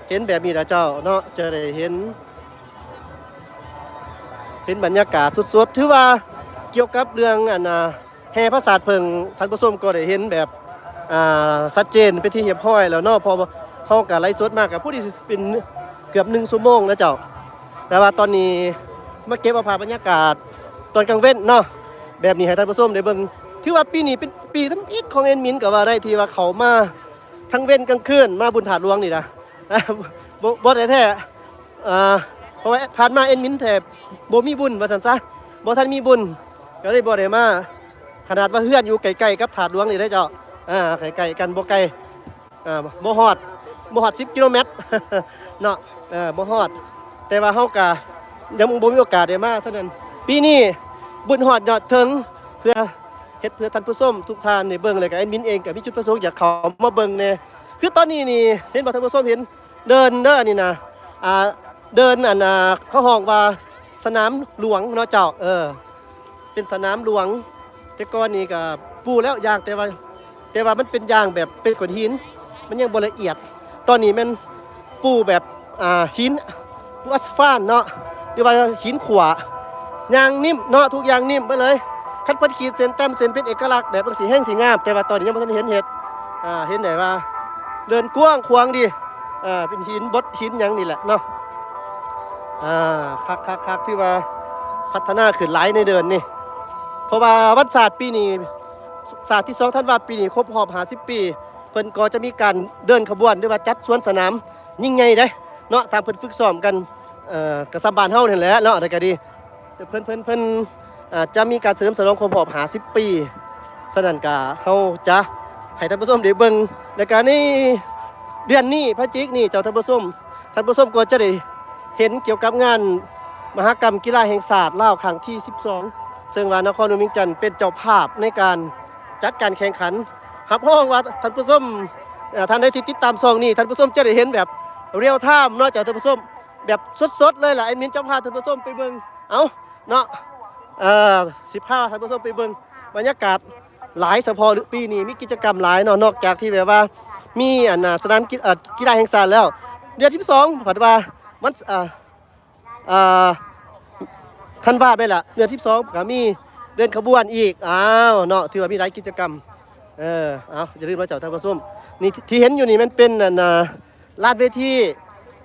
ເຫັນແບບນີ້ລະເຈົ້າເນາະ ຈະໄດ້ເຫັນ ເຫັນບັນຍາກາດສົດໆ ຖືວ່າກ່ຽວກັບເລື່ອງ ອັນ ອ່າ ແຫ່ປາສາດເຜິ້ງ ທ່ານຜູ້ຊົມກໍໄດ້ເຫັນແບບ ອ່າ ຊັດເຈນເປັນທີ່ຮຽບຮ້ອຍແລ້ວເນາະ ເພາະວ່າເຮົາກໍໄລຟ໌ສົດມາກໍພໍດີເປັນເກືອບໜຶ່ງຊົ່ວໂມງແລ້ວເຈົ້າ ແຕ່ວ່າຕອນນີ້ມາເກັບເອົາພາບບັນຍາກາດຕອນກາງເວັນເນາະ ແບບນີ້ໃຫ້ທ່ານຜູ້ຊົມໄດ້ເບິ່ງ ຖືວ່າປີນີ້ເປັນປີທຳອິດຂອງແອດມິນກໍວ່າໄດ້ ທີ່ວ່າເຂົ້າມາທັງເວັນກາງຄືນ ມາບຸນທາດຫຼວງນີ້ນະ ບໍ່ ບໍ່ໄດ້ແທ້ ອ່າ ເພາະວ່າຜ່ານມາແອດມິນແທບບໍ່ມີບຸນວ່າຊັ້ນຊະ ບໍ່ທັນມີບຸນ ກໍເລີຍບໍ່ໄດ້ມາ ຂະໜາດວ່າເຮືອນຢູ່ໃກ້ໆກັບທາດຫຼວງນີ້ເດ້ເຈົ້າ ອ່າ ໃກ້ໆກັນ ບໍ່ໄກ ອ່າ ບໍ່ຮອດ ບໍ່ຮອດສິບກິໂລແມັດເນາະ ເອີ ບໍ່ຮອດ ແຕ່ວ່າເຮົາກະຍັງບໍ່ມີໂອກາດໄດ້ມາ ສະນັ້ນ ປີນີ້ບຸນຮອດຍອດເທິງ ເພື່ອເຮັດເພື່ອທ່ານຜູ້ຊົມທຸກທ່ານໄດ້ເບິ່ງ ແລ້ວກະແອດມິນເອງກະມີຈຸດປະສົງຢາກເຂົ້າມາເບິ່ງແດ່ ຄືຕອນນີ້ນີ້ ເຫັນບໍ່ທ່ານຜູ້ຊົມ ເຫັນ ເດີ່ນເດີ ອັນນີ້ນະ ອ່າ ເດີ່ນ ອັນ ອ່າ ເຂົາຮ້ອງວ່າສະໜາມຫຼວງເນາະເຈົ້າ ເອີ ເປັນສະໜາມຫຼວງ ແຕ່ກ່ອນນີ້ກໍປູແລ້ວຢາງ ແຕ່ວ່າ ແຕ່ວ່າມັນເປັນຢາງແບບເປັນກ້ອນຫີນ ມັນຍັງບໍ່ລະອຽດ ຕອນນີ້ແມ່ນປູແບບ ອ່າ ຫີນ ປູອາສຟານເນາະ ຫຼືວ່າຫີນຂົວ ຢ່າງນິ້ມເນາະ ທຸກຢ່າງນິ້ມເບິດເລີຍ ຄັນເພິ່ນຂີດເສັ້ນແຕ້ມເສັ້ນເປັນເອກະລັກແບບຈັ່ງຊີ້ແຮ່ງຊິງາມ ແຕ່ວ່າຕອນນີ້ຍັງບໍ່ທັນເຫັນເຮັດ ອ່າ ເຫັນໄດ້ວ່າເດີ່ນກວ້າງຂວາງດີ ອ່າ ເປັນຫີນບົດຫີນຫຍັງນີ້ແຫຼະເນາະ ອ່າ ຄັກໆໆ ຖືວ່າພັດທະນາຂຶ້ນຫຼາຍໃນເດີ່ນນີ້ ເພາະວ່າວັນຊາດປີນີ້ ຊາດທີສອງທັນວາປີນີ້ຄົບຮອບຫ້າສິບປີ ເພິ່ນກໍຈະມີການເດີ່ນຂະບວນ ຫຼືວ່າຈັດສວນສະໜາມ ຍິ່ງໃຫຍ່ເດ້ເນາະ ທາງເພິ່ນຝຶກຊ້ອມກັນ ເອີ ກະສ່ຳບ້ານເຮົານີ້ແຫຼະເນາະ ແຕ່ກະດີ ເພິ່ນ ເພິ່ນ ເພິ່ນ ອ່າ ຈະມີການສະເຫຼີມສະຫຼອງຄົບຮອບຫ້າສິບປີ ສະນັ້ນກະເຮົາຈະໃຫ້ທ່ານຜູ້ຊົມໄດ້ເບິ່ງ ແລ້ວກະໃນເດືອນນີ້ ພະຈິກນີ້ ເຈົ້າທ່ານຜູ້ຊົມ ທ່ານຜູ້ຊົມກໍຈະໄດ້ເຫັນກ່ຽວກັບງານມະຫະກຳກິລາແຫ່ງຊາດລາວຄັ້ງທີສິບສອງ ເຊິ່ງວ່ານະຄອນຫຼວງວຽງຈັນເປັນເຈົ້າພາບໃນການຈັດການແຂ່ງຂັນ ຮັບຮອງວ່າທ່ານຜູ້ຊົມ ເອີ ທ່ານໃດທີ່ຕິດຕາມຊ່ອງນີ້ ທ່ານຜູ້ຊົມຈະໄດ້ເຫັນແບບ real time ເນາະ ເຈົ້າທ່ານຜູ້ຊົມ ແບບສົດໆເລີຍລະ ແອດມິນຈະພາທ່ານຜູ້ຊົມໄປເບິ່ງ ເອົ້າ ເນາະ ເອີ ຊິພາທ່ານຜູ້ຊົມໄປເບິ່ງບັນຍາກາດຫຼາຍ ສະເພາະປີນີ້ມີກິດຈະກຳຫຼາຍເນາະ ນອກຈາກທີ່ແບບວ່າມີ ອັນ ອ່າ ສະໜາມກິ ເອີ ກິລາແຫ່ງຊາດແລ້ວ ເດືອນສິບສອງ ເພິ່ນວ່າວັນ ເອີ ອ່າ ທັນວາແມ່ນລະ ເດືອນສິບສອງກະມີເດີ່ນຂະບວນອີກ ອ້າວ ເນາະ ຖືວ່າມີຫຼາຍກິດຈະກຳ ເອີ ເອົາ ຢ່າລືມເນາະເຈົ້າທ່ານຜູ້ຊົມ ນີ້ທີ່ເຫັນຢູ່ນີ້ແມ່ນເປັນ ອັນ ອ່າ ລານເວທີ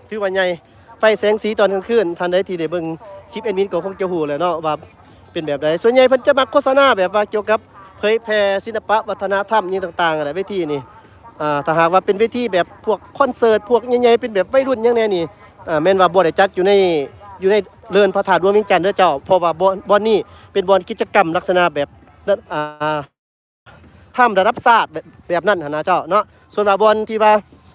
ຖືວ່າໃຫຍ່ ໄຟແສງສີຕອນກາງຄືນ ທ່ານໃດທີ່ໄດ້ເບິ່ງຄລິບແອດມິນກໍຄົງຈະຮູ້ແຫຼະເນາະວ່າເປັນແບບໃດ ສ່ວນໃຫຍ່ເພິ່ນຈະມັກໂຄສະນາແບບວ່າກ່ຽວກັບເຜີຍແຜ່ສິລະປະວັດທະນະທຳຫຍັງຕ່າງໆ ຫັ້ນແຫຼະ ເວທີນີ້ ອ່າ ຖ້າຫາກວ່າເປັນເວທີແບບພວກຄອນເສີດ ພວກໃຫຍ່ໆ ເປັນແບບໄວລຸ້ນຫຍັງແດ່ນີ້ ອ່າ ແມ່ນວ່າບໍ່ໄດ້ຈັດຢູ່ໃນ ຢູ່ໃນເລີນພະທາດຫຼວງວຽງຈັນເດີເຈົ້າ ເພາະວ່າບ່ອນ ບ່ອນນີ້ເປັນບ່ອນກິດຈະກຳລັກສະນະແບບ ອ່າ ຖ້ຳລະດັບຊາດແບບ ແບບນັ້ນຫັ້ນນະເຈົ້າເນາະ. ສ່ວນວ່າບ່ອນທີ່ວ່າ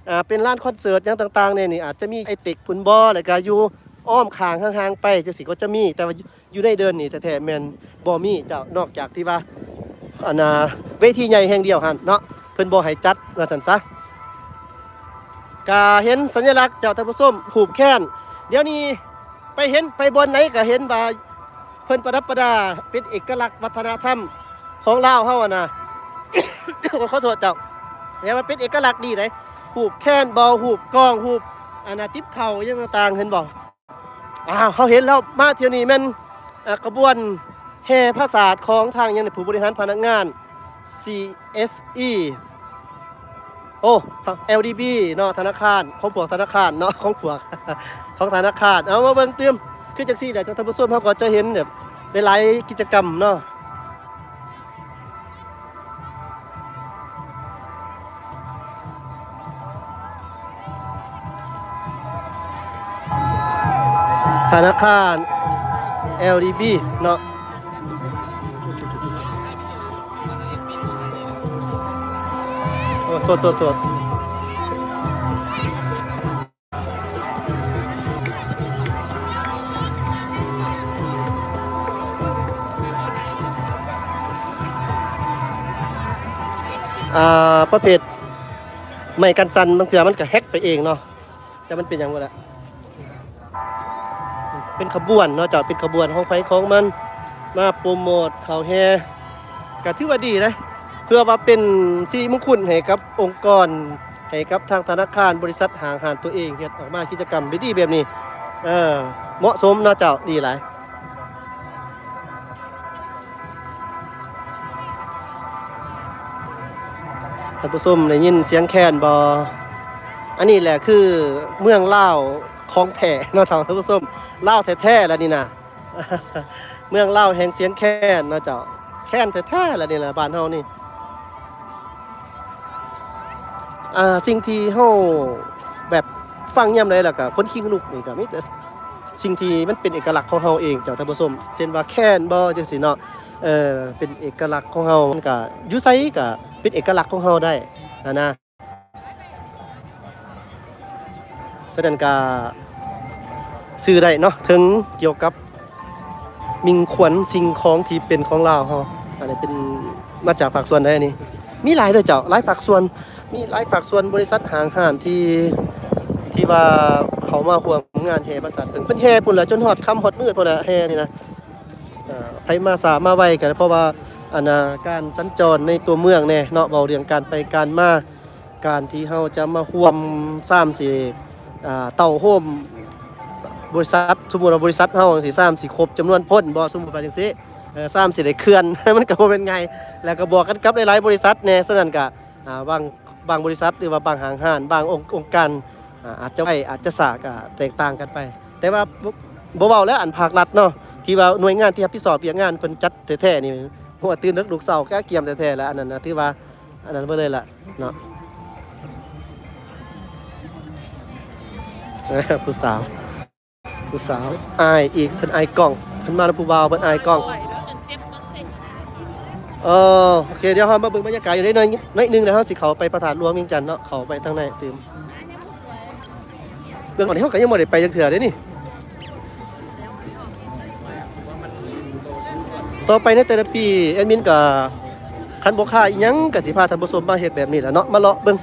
ອ່າ ເປັນລານຄອນເສີດຫຍັງຕ່າງໆແດ່ນີ້ ອາດຈະມີໄອເຕັກພຸ້ນບໍ ແລ້ວກະຢູ່ອ້ອມຂ້າງຫ່າງໆໄປຈັ່ງຊີ້ກໍຈະມີ ແຕ່ວ່າຢູ່ໃນເດີ່ນນີ້ແທ້ໆແມ່ນບໍ່ມີເຈົ້າ ນອກຈາກທີ່ວ່າ ອັນນ່າ ເວທີໃຫຍ່ແຫ່ງດຽວຫັ້ນເນາະ ເພິ່ນບໍ່ໃຫ້ຈັດວ່າຊັ້ນຊະ. ກະເຫັນສັນຍະລັກເຈົ້າທ່ານຜູ້ຊົມ ຮູບແຄນ ດຽວນີ້ ໄປເຫັນ ໄປບ່ອນໃດກະເຫັນວ່າເພິ່ນປະດັບປະດາເປັນເອກະລັກວັດທະນະທຳຂອງລາວເຮົາຫັ້ນນະ ຂໍໂທດເຈົ້າ ແຕ່ວ່າເປັນເອກະລັກດີໃດ໋ ຮູບແຄນບໍ ຮູບກ້ອງ ຮູບອັນນ່າ ຕິບເຂົ້າຫຍັງຕ່າງໆ ເຫັນບໍ່? ອ້າວ ເຮົາເຫັນແລ້ວ ມາທ່ຽວນີ້ແມ່ນ ເອີ ຂະບວນແຫ່ຜາສາດຂອງທາງຫຍັງນີ້ ຜູ້ບໍລິຫານພະນັກງານ ຊີ ເອສ ອີ ໂອ້ ແອລ ດີ ບີ ເນາະ ທະນາຄານ ຂອງພວກທະນາຄານເນາະ ຂອງພວກ ຂອງທະນາຄານ. ເອົາ ມາເບິ່ງຕື່ມ ຄືຈັ່ງຊີ້ແຫຼະ ທ່ານຜູ້ຊົມ ເຮົາກໍຈະເຫັນແບບຫຼາຍໆກິດຈະກຳເນາະ ທະນາຄານ ແອລ ດີ ບີ ເນາະ. ໂອ້ ໂທດ ໂທດ ໂທດ. ອ່າ ປະເພດໄມ້ກັນສັ່ນ ບາງເທື່ອມັນກະແຮັກໄປເອງເນາະ ແຕ່ມັນເປັນຫຍັງບໍ່ລະ ເປັນຂະບວນເນາະເຈົ້າ ເປັນຂະບວນຂອງໃຜຂອງມັນ ມາໂປຣໂມດເຂົ້າແຫ່ ກະຖືວ່າດີນະ ເພື່ອວ່າເປັນສິລິມຸງຄຸນໃຫ້ກັບອົງກອນ ໃຫ້ກັບທາງທະນາຄານ ບໍລິສັດຫ້າງຮ້ານຕົວເອງ ເຮັດອອກມາກິດຈະກຳດີໆແບບນີ້ ເອີ ເໝາະສົມເນາະເຈົ້າ ດີຫຼາຍ. ທ່ານຜູ້ຊົມໄດ້ຍິນສຽງແຄນບໍ່? ອັນນີ້ແຫຼະຄືເມືອງລາວຂອງແທ້ເນາະທ່ານຜູ້ຊົມ ລາວແທ້ໆລະນີ້ນະ ເມືອງລາວແຫ່ງສຽງແຄນເນາະເຈົ້າ ແຄນແທ້ໆລະນີ້ລະ ບ້ານເຮົານີ້. ອ່າ ສິ່ງທີ່ເຮົາແບບຟັງຍາມໃດແລ້ວກະຂົນຄີງລຸກນີ້ ກະມີແຕ່ສິ່ງທີ່ມັນເປັນເອກະລັກຂອງເຮົາເອງເຈົ້າທ່ານຜູ້ຊົມ ເຊັ່ນວ່າແຄນບໍ ຈັ່ງຊີ້ເນາະ ເອີ ເປັນເອກະລັກຂອງເຮົາ ມັນກະຢູ່ໃສກະເປັນເອກະລັກຂອງເຮົາໄດ້ຫັ້ນນະ. ສະນັ້ນກະສື່ໄດ້ເນາະ ເຖິງກ່ຽວກັບມິ່ງຂວັນສິ່ງຂອງທີ່ເປັນຂອງລາວເຮົາ ອັນນີ້ເປັນມາຈາກພາກສ່ວນໃດ ອັນນີ້ມີຫຼາຍເດີເຈົ້າ ຫຼາຍພາກສ່ວນ ມີຫຼາຍພາກສ່ວນ ບໍລິສັດຫ້າງຮ້ານທີ່ ທີ່ວ່າເຂົ້າມາຮ່ວມງານແຫ່ປາສາດເພິ່ນ ເພິ່ນແຫ່ພຸ້ນລະ ຈົນຮອດຄ່ຳຮອດມືດພຸ້ນລະ ແຫ່ນີ້ນະ. ເອີ ໃຜມາຊ້າມາໄວກະ ເພາະວ່າ ອັນນ່າ ການສັນຈອນໃນຕົວເມືອງແດ່ເນາະ ເວົ້າເລື່ອງການໄປການມາ ການທີ່ເຮົາຈະມາຮ່ວມຊ້ຳຊິ ອ່າ ເຕົ້າໂຮມບໍລິສັດ ສົມມຸດວ່າບໍລິສັດເຮົາຈັ່ງຊີ້ ຊ້ຳຊິຄົບຈຳນວນຄົນບໍ ສົມມຸດວ່າຈັ່ງຊີ້ ເອີ ຊ້ຳຊິໄດ້ເຄື່ອນ ມັນກະບໍ່ແມ່ນງ່າຍ ແລ້ວກະບວກກັນກັບຫຼາຍໆບໍລິສັດແດ່. ສະນັ້ນກະ ອ່າ ບາງ ບາງບໍລິສັດ ຫຼືວ່າບາງຫ້າງຮ້ານ ບາງອົງ ອົງການ ອ່າ ອາດຈະໄວ ອາດຈະຊ້າ ກະແຕກຕ່າງກັນໄປ ແຕ່ວ່າບໍ່ ບໍ່ເວົ້າແລ້ວ ອັນພາກລັດເນາະ ທີ່ວ່າໜ່ວຍງານທີ່ຮັບຜິດຊອບວຽກງານເພິ່ນຈັດແທ້ໆນີ້ ຫົວຕື່ນເດິກລຸກເຊົ້າກະກຽມແທ້ໆລະ ອັນນັ້ນນະ ຖືວ່າ ອັນນັ້ນເບີເລີຍລະເນາະ. ຜູ້ສາວ ຜູ້ສາວອາຍອີກ ເພິ່ນອາຍກ້ອງ ເພິ່ນມານຳຜູ້ບ່າວ ເພິ່ນອາຍກ້ອງ. ເອີ ໂອເຄ ດຽວເຮົາມາເບິ່ງບັນຍາກາດຢູ່ໃນໜ້ອຍໜຶ່ງ ແລ້ວເຮົາຊິເຂົ້າໄປພະທາດຫຼວງວຽງຈັນເນາະ ເຂົ້າໄປທາງໃນຕື່ມ. ເບື້ອງນີ້ເຮົາກະຍັງບໍ່ໄດ້ໄປຈັກເທື່ອເດ້ນີ້. ຕໍ່ໄປໃນແຕ່ລະປີ ແອດມິນກະ ຄັນບໍ່ຄາອີ່ຫຍັງກະຊິພາທ່ານຜູ້ຊົມມາເຮັດແບບນີ້ແຫຼະເນາະ ມາເລາະເບິ່ງ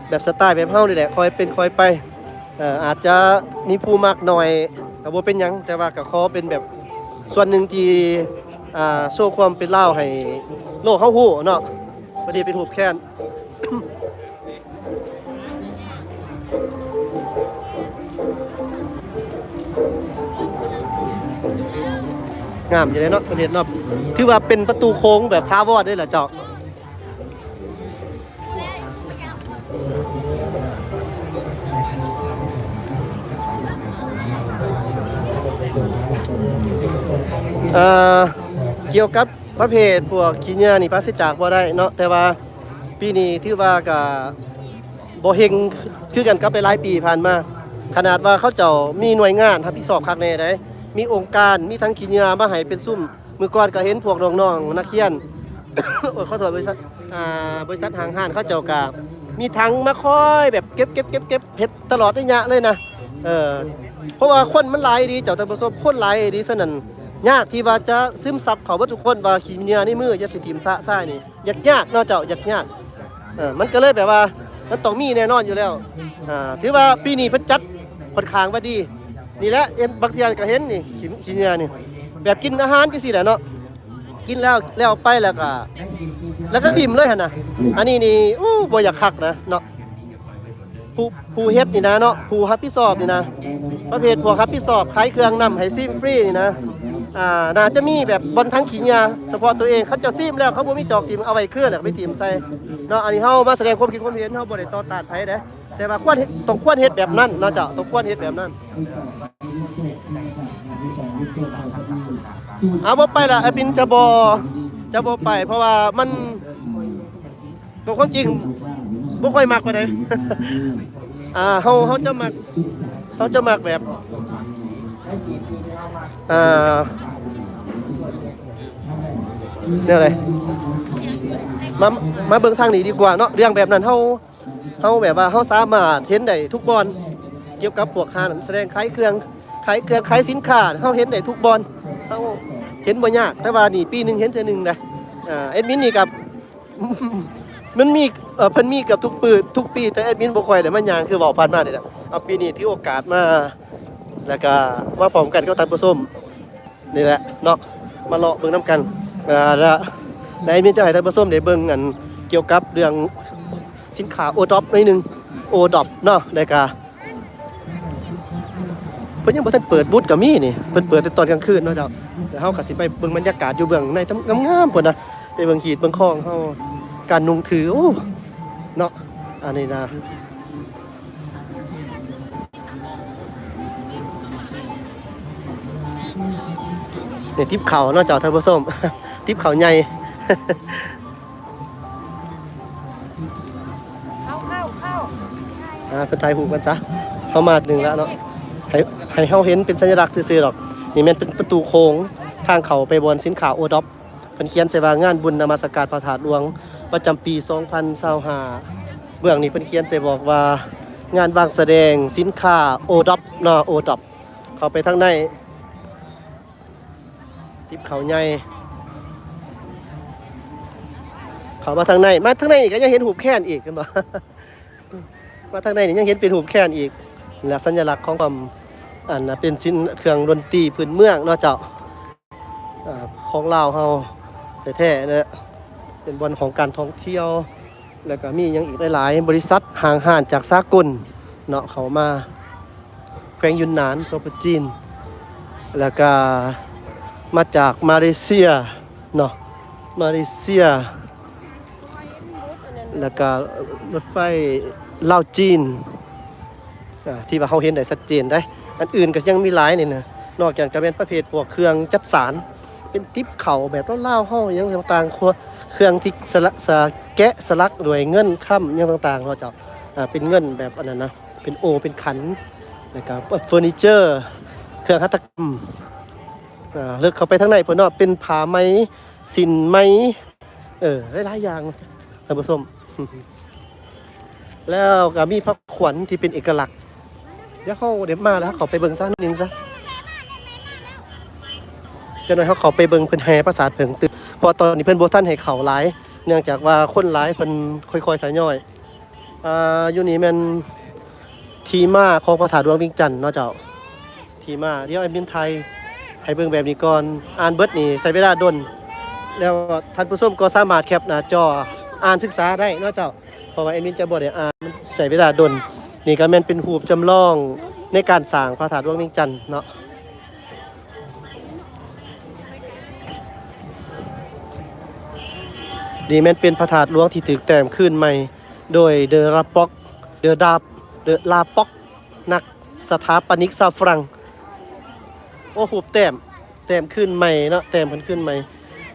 ແບບສະໄຕແບບເຮົານີ້ແຫຼະ ຄ່ອຍເປັນຄ່ອຍໄປ. ເອີ ອາດຈະມີຜູ້ມັກໜ້ອຍກະບໍ່ເປັນຫຍັງ ແຕ່ວ່າກະຂໍເປັນແບບສ່ວນໜຶ່ງທີ່ ອ່າ ໂຊຄວາມເປັນລາວໃຫ້ໂລກເຮົາຮູ້ເນາະ. ບັດນີ້ເປັນຮູບແຄນ ງາມຢູ່ເດເນາະ ເພິ່ນເຮັດເນາະ ຖືວ່າເປັນປະຕູໂຄ້ງແບບຖາວອນເລີຍລະເຈົ້າ. ເອີ ກ່ຽວກັບປະເພດພວກຂີ້ເຫຍື້ອນີ້ປາສະຈາກບໍ່ໄດ້ເນາະ ແຕ່ວ່າປີນີ້ຖືວ່າກະບໍ່ເຮັງຄືກັນກັບຫຼາຍໆປີຜ່ານມາ ຂະໜາດວ່າເຂົາເຈົ້າມີໜ່ວຍງານຮັບຜິດຊອບຄັກແນ່ໃດ ມີອົງການ ມີຖັງຂີ້ເຫຍື້ອມາໃຫ້ເປັນຊຸມ. ມື້ກ່ອນກໍເຫັນພວກນ້ອງໆ ນັກຮຽນ ໂອ້ຍ ຂໍໂທດ ບໍລິສັດ ອ່າ ບໍລິສັດຫ້າງຮ້ານເຂົາເຈົ້າກໍມີຖັງມາຄອຍແບບເກັບໆໆໆ ເຮັດຕະຫຼອດໄລຍະເລີຍນະ. ເອີ ເພາະວ່າຄົນມັນຫຼາຍອີ່ຫຼີເຈົ້າ ທ່ານຜູ້ຊົມ ຄົນຫຼາຍອີ່ຫຼີ. ສະນັ້ນ ຍາກທີ່ວ່າຈະຊຶມຊັບເຂົ້າເບິດທຸກຄົນວ່າຂີ້ເຫຍື້ອໃນມືຢ່າຊິຖິ້ມຊະຊາຍນີ້ ຍາກໆເນາະເຈົ້າ ຍາກໆ. ເອີ ມັນກໍເລີຍແບບວ່າ ມັນຕ້ອງມີແນ່ນອນຢູ່ແລ້ວ. ອ່າ ຖືວ່າປີນີ້ເພິ່ນຈັດຂ້ອນຂ້າງວ່າດີ. ນີ້ແຫຼະ ເອັມ ບາງເທື່ອກໍເຫັນນີ້ ຂີ້ ຂີ້ເຫຍື້ອນີ້ ແບບກິນອາຫານຈັ່ງຊີ້ແຫຼະເນາະ. ກິນແລ້ວ ແລ້ວໄປ ແລ້ວກໍ ແລ້ວກໍຖິ້ມເລີຍຫັ້ນນະ. ອັນນີ້ນີ້ ໂອ້ ບໍ່ຢາກຄັກນະເນາະ. ຜູ້ ຜູ້ເຮັດນີ້ນະເນາະ ຜູ້ຮັບຜິດຊອບນີ້ນະ ປະເພດພວກຮັບຜິດຊອບຂາຍເຄື່ອງນຳໃຫ້ຊີມຟຣີນີ້ນະ. ອ່າ ໜ້າຈະມີແບບບ່ອນຖັງຂີ້ເຫຍື້ອສະເພາະຕົວເອງ ຄັນເຈົ້າຊີມແລ້ວເຂົາບໍ່ມີຈອກຖິ້ມ ເອົາໄວ້ຄືນ ແລ້ວກໍໄປຖິ້ມໃສ່ເນາະ. ອັນນີ້ເຮົາມາສະແດງຄວາມຄິດຄວາມເຫັນ ເຮົາບໍ່ໄດ້ຕໍ່ຕ້ານໃຜເດ້ ແຕ່ວ່າຄວນເຮັດ ຕ້ອງຄວນເຮັດແບບນັ້ນເນາະເຈົ້າ ຕ້ອງຄວນເຮັດແບບນັ້ນ. ເອົາ ບໍ່ໄປລະ ແອດມິນຈະບໍ່ ຈະບໍ່ໄປ ເພາະວ່າມັນ ຕົວຄວາມຈິງບໍ່ຄ່ອຍມັກປານໃດ. ອ່າ ເຮົາ ເຮົາຈະມັກ ເຮົາຈະມັກແບບ ອ່າ ແນວໃດ ມາ ມາເບິ່ງທາງນີ້ດີກວ່າເນາະ. ເລື່ອງແບບນັ້ນເຮົາ ເຮົາແບບວ່າເຮົາສາມາດເຫັນໄດ້ທຸກບ່ອນ ກ່ຽວກັບພວກຮ້ານສະແດງຂາຍເຄື່ອງ ຂາຍເຄື່ອງ ຂາຍສິນຄ້າ ເຮົາເຫັນໄດ້ທຸກບ່ອນ ເຮົາເຫັນບໍ່ຍາກ. ແຕ່ວ່ານີ້ປີໜຶ່ງເຫັນເທື່ອໜຶ່ງນະ. ອ່າ ແອດມິນນີ້ກໍ ມັນມີ ເອີ ເພິ່ນມີເກືອບທຸກປີ ທຸກປີ ແຕ່ແອດມິນບໍ່ຄ່ອຍໄດ້ມາຍ່າງ ຄືເວົ້າຜ່ານມານີ້ແຫຼະ. ເອົາ ປີນີ້ຖືໂອກາດມາ ແລ້ວກໍມາພ້ອມກັນກັບທ່ານຜູ້ຊົມນີ້ແຫຼະເນາະ ມາເລາະເບິ່ງນຳກັນ. ເອີ ແລ້ວ ແລ້ວແອດມິນຈະໃຫ້ທ່ານຜູ້ຊົມໄດ້ເບິ່ງ ອັນ ກ່ຽວກັບເລື່ອງສິນຄ້າໂອດຣອບໜ້ອຍໜຶ່ງ ໂອດຣອບເນາະ ແລ້ວກໍ ເພິ່ນຍັງບໍ່ທັນເປີດບູດກໍມີນີ້ ເພິ່ນເປີດແຕ່ຕອນກາງຄືນເນາະເຈົ້າ. ແລ້ວເຮົາກໍຊິໄປເບິ່ງບັນຍາກາດຢູ່ເບື້ອງໃນງາມໆ ພຸ້ນນະ ໄປເບິ່ງຮີດເບິ່ງຄອງເຮົາ ການນຸ່ງຖື ໂອ້ ເນາະ ອັນນີ້ນະ ນີ້ຕິບເຂົ້າເນາະເຈົ້າ ທ່ານຜູ້ຊົມ ຕິບເຂົ້າໃຫຍ່. ເຂົ້າ ເຂົ້າ ເຂົ້າ ອ່າ ເພິ່ນຖ່າຍຮູບກັນຊະ ເຮົາມາໜຶ່ງແລ້ວເນາະ ໃຫ້ ໃຫ້ເຮົາເຫັນເປັນສັນຍະລັກຊື່ໆດອກ. ນີ້ແມ່ນເປັນປະຕູໂຂງ ທາງເຂົ້າໄປບ່ອນສິນຄ້າໂອດຣອບ ເພິ່ນຂຽນໃສ່ວ່າ ງານບຸນນະມັດສະການພະທາດຫຼວງ ປະຈຳປີສອງພັນຊາວຫ້າ. ເບື້ອງນີ້ເພິ່ນຂຽນໃສ່ບອກວ່າ ງານວາງສະແດງສິນຄ້າໂອດຣອບເນາະ ໂອດຣອບ. ເຂົ້າໄປທາງໃນ ຕິບເຂົ້າໃຫຍ່ ເຂົ້າມາທາງໃນ ມາທາງໃນນີ້ກໍຍັງເຫັນຮູບແຄນອີກ ເຫັນບໍ່? ມາທາງໃນນີ້ຍັງເຫັນເປັນຮູບແຄນອີກ ແລະ ສັນຍະລັກຂອງຄວາມ ອັນ ເປັນສິນ ເຄື່ອງດົນຕີພື້ນເມືອງເນາະເຈົ້າ ອາ ຂອງລາວເຮົາແທ້ໆ ແລະ ເປັນບ່ອນຂອງການທ່ອງທ່ຽວ ແລ້ວກໍມີຫຍັງອີກຫຼາຍໆ ບໍລິສັດຫ້າງຮ້ານຈາກສາກົນເນາະ ເຂົ້າມາ ແຂວງຢຸນນານ ສປ ຈີນ ແລ້ວກະມາຈາກມາເລເຊຍເນາະ ມາເລເຊຍ ແລ້ວກະລົດໄຟລາວ-ຈີນ ອ່າ ທີ່ວ່າເຮົາເຫັນໄດ້ຊັດເຈນໄດ໋. ອັນອື່ນກໍຍັງມີຫຼາຍນີ້ນະ ນອກຈາກກໍແມ່ນປະເພດພວກເຄື່ອງຈັກສານ ເປັນຕິບເຂົ້າແບບລາວໆເຮົາ ຫຍັງຕ່າງໆ ເຄື່ອງທີ່ສະລະ ສະ ແກະສະຫຼັກດ້ວຍເງິນຄຳຫຍັງຕ່າງໆ ເນາະເຈົ້າ ອ່າ ເປັນເງິນແບບອັນນັ້ນນະ ເປັນໂອ່ງເປັນຂັນ ແລ້ວກໍເຟີນີເຈີ ເຄື່ອງຫັດຖະກຳ ອ່າ ເລິກເຂົ້າໄປທາງໃນພຸ້ນເນາະ ເປັນຜ້າໄໝ ສິ້ນໄໝ ເອີ ຫຼາຍໆຢ່າງ ທ່ານຜູ້ຊົມ ແລ້ວກໍມີພະຂວັນທີ່ເປັນເອກະລັກ ດຽວເຮົາໄດ້ມາແລ້ວ ເຮົາເຂົ້າໄປເບິ່ງຊະໜ້ອຍໜຶ່ງຊະ ຈັກໜ້ອຍເຮົາເຂົ້າໄປເບິ່ງເພິ່ນແຫ່ປາສາດເຜິ້ງຕື່ມ ເພາະວ່າຕອນນີ້ເພິ່ນບໍ່ທັນໃຫ້ເຂົ້າຫຼາຍ ເນື່ອງຈາກວ່າຄົນຫຼາຍ ເພິ່ນຄ່ອຍໆທະຍອຍ ອ່າ ຢູ່ນີ້ແມ່ນທີ່ມາຂອງພະທາດຫຼວງວຽງຈັນເນາະເຈົ້າ ທີ່ມາ ດຽວແອດມິນຖ່າຍໃຫ້ເບິ່ງແບບນີ້ກ່ອນ ອ່ານເບິດນີ້ໃຊ້ເວລາດົນ ແລ້ວທ່ານຜູ້ຊົມກໍສາມາດແຄັບໜ້າຈໍອ່ານສຶກສາໄດ້ເນາະເຈົ້າ ເພາະວ່າແອດມິນຈະບໍ່ໄດ້ອ່ານ ມັນໃຊ້ເວລາດົນ. ນີ້ກໍແມ່ນເປັນຮູບຈຳລອງໃນການສ້າງພະທາດຫຼວງວຽງຈັນເນາະ. ນີ້ແມ່ນເປັນພະທາດຫຼວງທີ່ຖືກແຕ້ມຄືນໃໝ່ໂດຍ The Rapak The Dap The Rapak ນັກສະຖາປະນິກຊາວຝຣັ່ງ. ໂອ້ ຮູບແຕ້ມ ແຕ້ມຄືນໃໝ່ເນາະ ແຕ້ມເພິ່ນຄືນໃໝ່.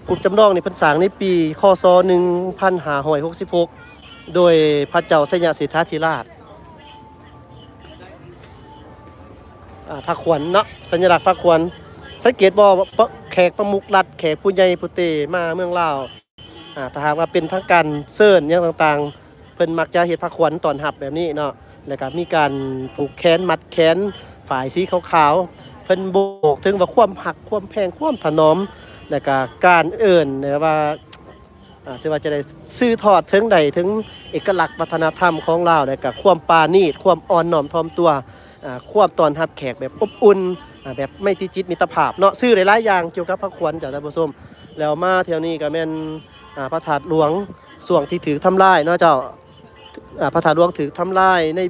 ຮູບຈຳລອງນີ້ເພິ່ນສ້າງໃນປີ ຄ.ສ. ໜຶ່ງພັນຫ້າຮ້ອຍຫົກສິບຫົກ ໂດຍພະເຈົ້າໄຊຍະເສດຖາທິລາດ. ອ່າ ພະຂວັນເນາະ ສັນຍະລັກພະຂວັນ ສັງເກດບໍ່ ປະ ແຂກປະມຸກລັດ ແຂກຜູ້ໃຫຍ່ຜູ້ເຕມາເມືອງລາວ ອ່າ ຖ້າຫາກວ່າເປັນທາງການເຊີນຫຍັງຕ່າງໆ ເພິ່ນມັກຈະເຮັດພາຂວັນຕ້ອນຮັບແບບນີ້ເນາະ ແລ້ວກໍມີການຜູກແຂນ ມັດແຂນ ຝ້າຍສີຂາວໆ ເພິ່ນບອກເຖິງວ່າຄວາມຮັກ ຄວາມແພງ ຄວາມຖະໜອມ ແລ້ວກໍການເອີ້ນ ແບບວ່າ ອ່າ ຊື່ວ່າຈະໄດ້ສືບທອດເຖິງໃດເຖິງເອກະລັກວັດທະນະທຳຂອງລາວ ແລະກະຄວາມປານີດ ຄວາມອ່ອນນ້ອມຖ່ອມຕົວ ອ່າ ຄວາມຕ້ອນຮັບແຂກແບບອົບອຸ່ນ ອ່າ ແບບໄມຕີຈິດມິດຕະພາບເນາະ ຊື່ຫຼາຍໆຢ່າງກ່ຽວກັບພະຂວັນເຈົ້າທ່ານຜູ້ຊົມ. ແລ້ວມາແຖວນີ້ກະແມ່ນ ອ່າ ພະທາດຫຼວງ ຊ່ວງທີ່ຖືກທຳລາຍເນາະເຈົ້າ ອ່າ ພະທາດຫຼວງຖືກທຳລາຍໃນ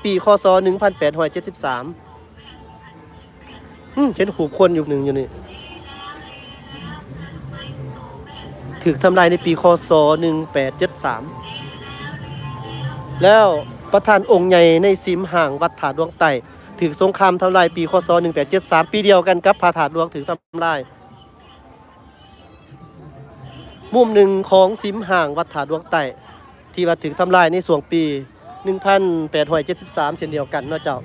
ປີ ຄ.ສ. ໜຶ່ງພັນແປດຮ້ອຍເຈັດສິບສາມ. ອືມ ເຫັນຮູບຄົນຢູ່ໜຶ່ງຢູ່ນີ້ ຖືກທຳລາຍໃນປີ ຄ.ສ. ໜຶ່ງແປດເຈັດສາມ ແລ້ວປະທານອົງໃຫຍ່ໃນສິມຫ້າງວັດທາດຫຼວງໃຕ້ ຖືກສົງຄາມທຳລາຍປີ ຄ.ສ. ໜຶ່ງແປດເຈັດສາມ ປີດຽວກັນກັບພະທາດຫຼວງຖືກທຳລາຍ. ມຸມໜຶ່ງຂອງສິມຫ້າງວັດທາດຫຼວງໃຕ້ ທີ່ວ່າຖືກທຳລາຍໃນຊ່ວງປີ ໜຶ່ງພັນແປດຮ້ອຍເຈັດສິບສາມ ເຊັ່ນດຽວກັນເນາະເຈົ້າ.